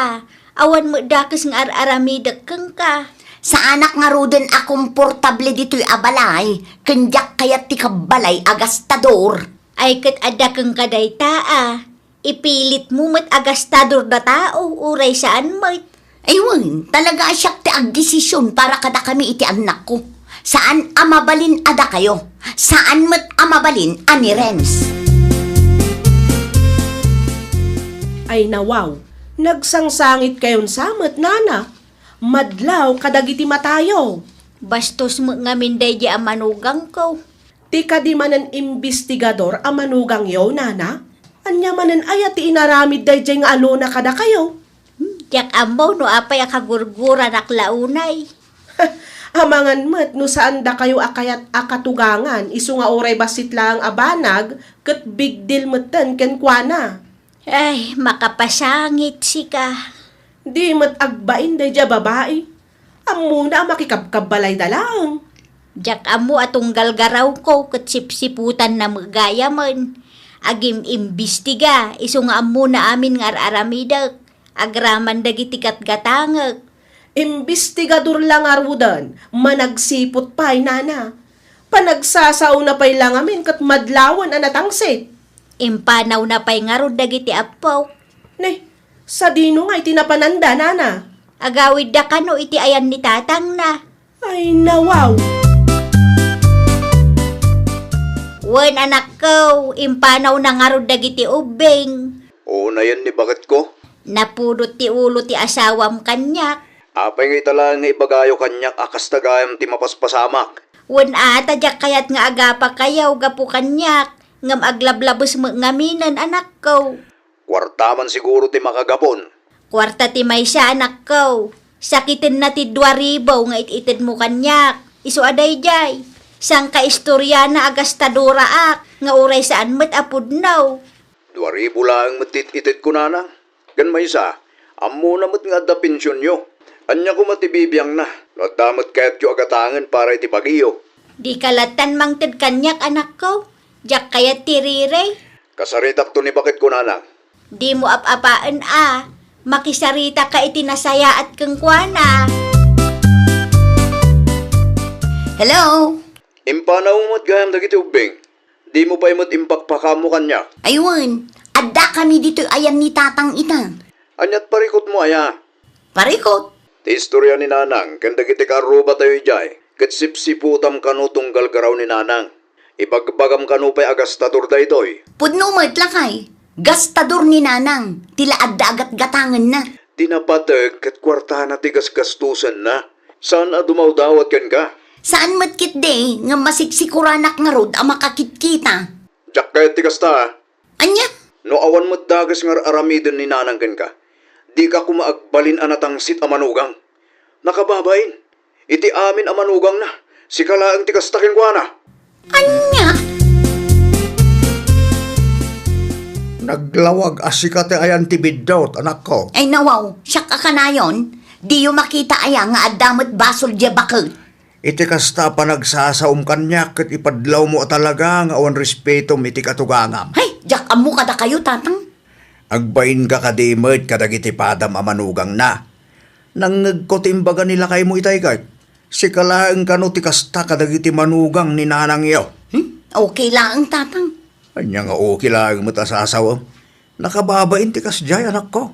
Awan met dakes nga ar-aramidek kenka. Saanak ngaruden a komportable ditoy a balay, ken diak kayat ti kabbalay a gastador. Ay ket adda kenka dayta a. Ipilitmo met a gastador da tao, uray saan met. Ay wen, talaga a siak ti agdesision para kadakami iti annakko. Saan a mabalin a dakayo. Saan met a mabalin a ni Renz. Ay nawaw, nagsangsangitkayon sa met, nana. Madlaw kadagiti matayo. Bastos met ngamin daydi a manugangko. Ti kadi manen imbestigador a manugangyo, nana? Ania manen aya ti inaramid daydiay nga alona kadakayo? Hmm, diak ammo no apay a kagurguranak la unay. Amangan met no saan dakayo a kayat a katugangan, isu nga uray bassit laeng a banag ket big deal metten kenkuana. Ay, makapasangit sika. Di met agbain daydiay a babai. Ammona a makikabkabbalayda laeng. Diak ammo a tunggal garawko ket sipsiputanna met gayamen. Agim-imbistiga, isu nga ammona amin nga ar-aramidek. Agraman dagiti gatgatangek. Imbestigador la ngaruden, managsiput pay, nana. Panagsasaona pay la ngamin ket madlawen a natangsit. Impanawna pay ngarud dagiti appok. Ne, sadino nga iti napananda, nana? Agawidda kano iti ayan ni tatangna. Ay, nawaw! Wen, anakko, impanawna ngarud dagiti ubbing. Unayen ni baketko. Napudot ti ulo ti asawam kaniak. Apay nga ita laeng nga ibagayo kaniak a kasta gayam ti mapaspasamak? Wen, a, ta diak kayat nga agapakayo gapu kaniak, ngem aglablabes met ngaminen, anakko. Kuarta man siguro ti makagapon. Kuarta ti maysa, anakko. Sakitenna ti dua ribu nga it-itedmo kaniak. Isu a daydiay. Sangkaistoriana a gastadoraak nga uray saan met a pudno. Dua ribu laeng met ti it-itedko, nanang. Ken maysa, ammona met nga adda pensionyo. Ania koma ti bibiangna? No adda met kayatyo a gatangen para iti bagiyo. Dika lattan mangted kaniak, anakko. Diak kayat ti riri. Kasaritakto ni baketko, nanang. Dimo ap-apaen a makisarita ka iti nasayaat kenkuana. Hello? Impanawmo met gayam dagiti ubbing. Dimo pay met impakpakaammo kaniak. Ay wen, adda kami ditoy ayan ni Tatang ita. Aniat parikutmo aya? Parikut? Ti istoria ni Nanang ken dagiti kaarrubatayo idiay, ket sipsiputam kano tunggal garaw ni Nanang. Ibagbagam kano pay a gastador daytoy. Pudno met, lakay. Gastador ni Nanang, ti la adda a gatgatangenna. Ti napateg ket kuartana ti gasgastosenna. Saan a dumawdawat kenka. Saan met ketdi nga masiksikoranak ngarud a makakitkita. Diak kayat ti kasta, a. Ania? No awan met dakes nga ar-aramiden ni Nanang kenka, dika koma agbalin a natangsit a manugang. Nakababain, iti amin a manugangna, sika laeng ti kasta kenkuana. Ania? Naglawag a sika ti ayan ti biddut, anakko. Ay, nawaw, siak a kanayon, diyo makita aya nga adda met basol diay baket? Iti kasta a panagsasaom kaniak ket ipadlawmo a talaga nga awan respetom iti katugangam. Hay, diak ammo kadakayo, Tatang. Agbainka kadi met kadagiti padam a manugangna. Nangngegko ti imbaga ni lakaymo itay ket sika laeng kano ti kasta kadagiti manugang ni nanangyo. Hmm? Okay laeng, Tatang. Ania nga okay laeng met a sasawem? Nakababain ti kasdiay, anakko.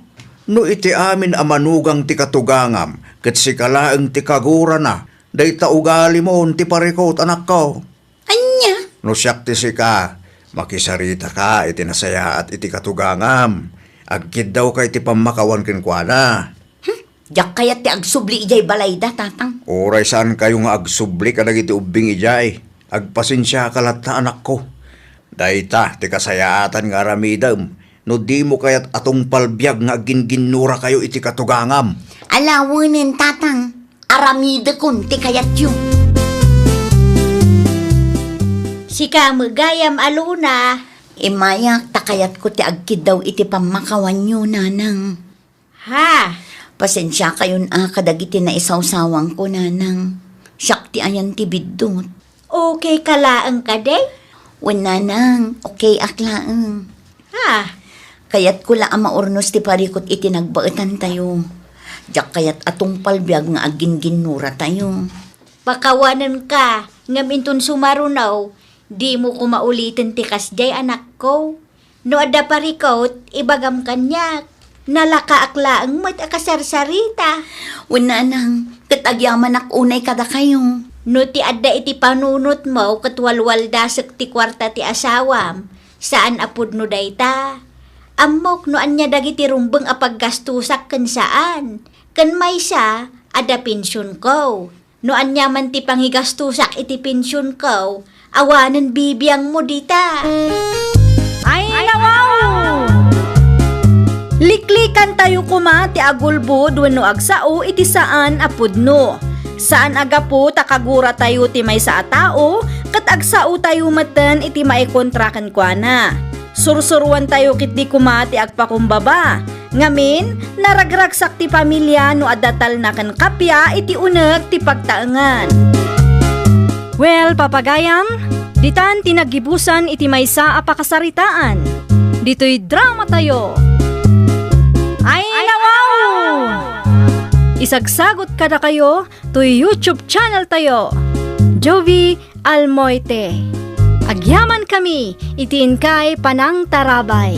No iti amin a manugang ti katugangam, ket sika laeng ti kagurana, dayta ugalimon ti parikut, anakko. Ania? No siak ti sika, makisaritaka iti nasayaat iti katugangam. Agkiddawka iti pammakawan kenkuana. Hmm, diak kayat ti agsubli idiay balayda, Tatang. Uray saankayo nga agsubli kadagiti ubbing idiay, agpasensiaka latta, anakko. Dayta ti kasayaatan nga aramidem no dimo kayat a tungpalbiag nga agginginnurakayo iti katugangam. Alawenen, Tatang. Aramidekon ti kayatyo. Sika met gayam a Luna. Immayak ta kayatko ti agkiddaw iti pammakawanyo, Nanang. Ha? Pasensiakayon a kadagiti naisawsawangko, Nanang. Siak ti ayan ti biddut. Okay ka laeng kadi? Wen, Nanang, okay ak laeng. Ha? Kayatko la a maurnos ti parikut iti nagbaetantayo. Diak kayat a tungpalbiag nga agginginnuratayo. Pakawanenka, ngem inton sumaruno, dimo koma uliten ti kasdiay, anakko. No adda parikut, ibagam kaniak. Nalakaak laeng met a kasarsarita. Wen, Nanang, ket agyamanak unay kadakayo. No ti adda iti panunotmo ket walwaldasek ti kuarta ti asawam, saan a pudno dayta. Ammok no ania dagiti rumbeng a paggastosak ken saan. Ken maysa, adda pensionko. No ania man ti pangigastosak iti pensionko, awanen bibiangmo dita. Ay, nawaw! Liklikantayo koma ti agulbod wenno agsao iti saan a pudno. Saan a gapu ta kaguratayo ti maysa a tao ket agsaotayo metten iti maikontra kenkuana. Sursuroantayo ketdi koma ti agpakumbaba. Ngamin, naragragsak ti pamilia no adda talna ken kappia iti uneg ti pagtaengan. Well, papagayam, ditan ti naggibusan iti maysa a pakasaritaan. Ditoy dramatayo. Ay, nawaw! Isagsagot kadakayo toy YouTube channel tayo, Jovie Almoite. Agyamankami iti inkay panangtarabay.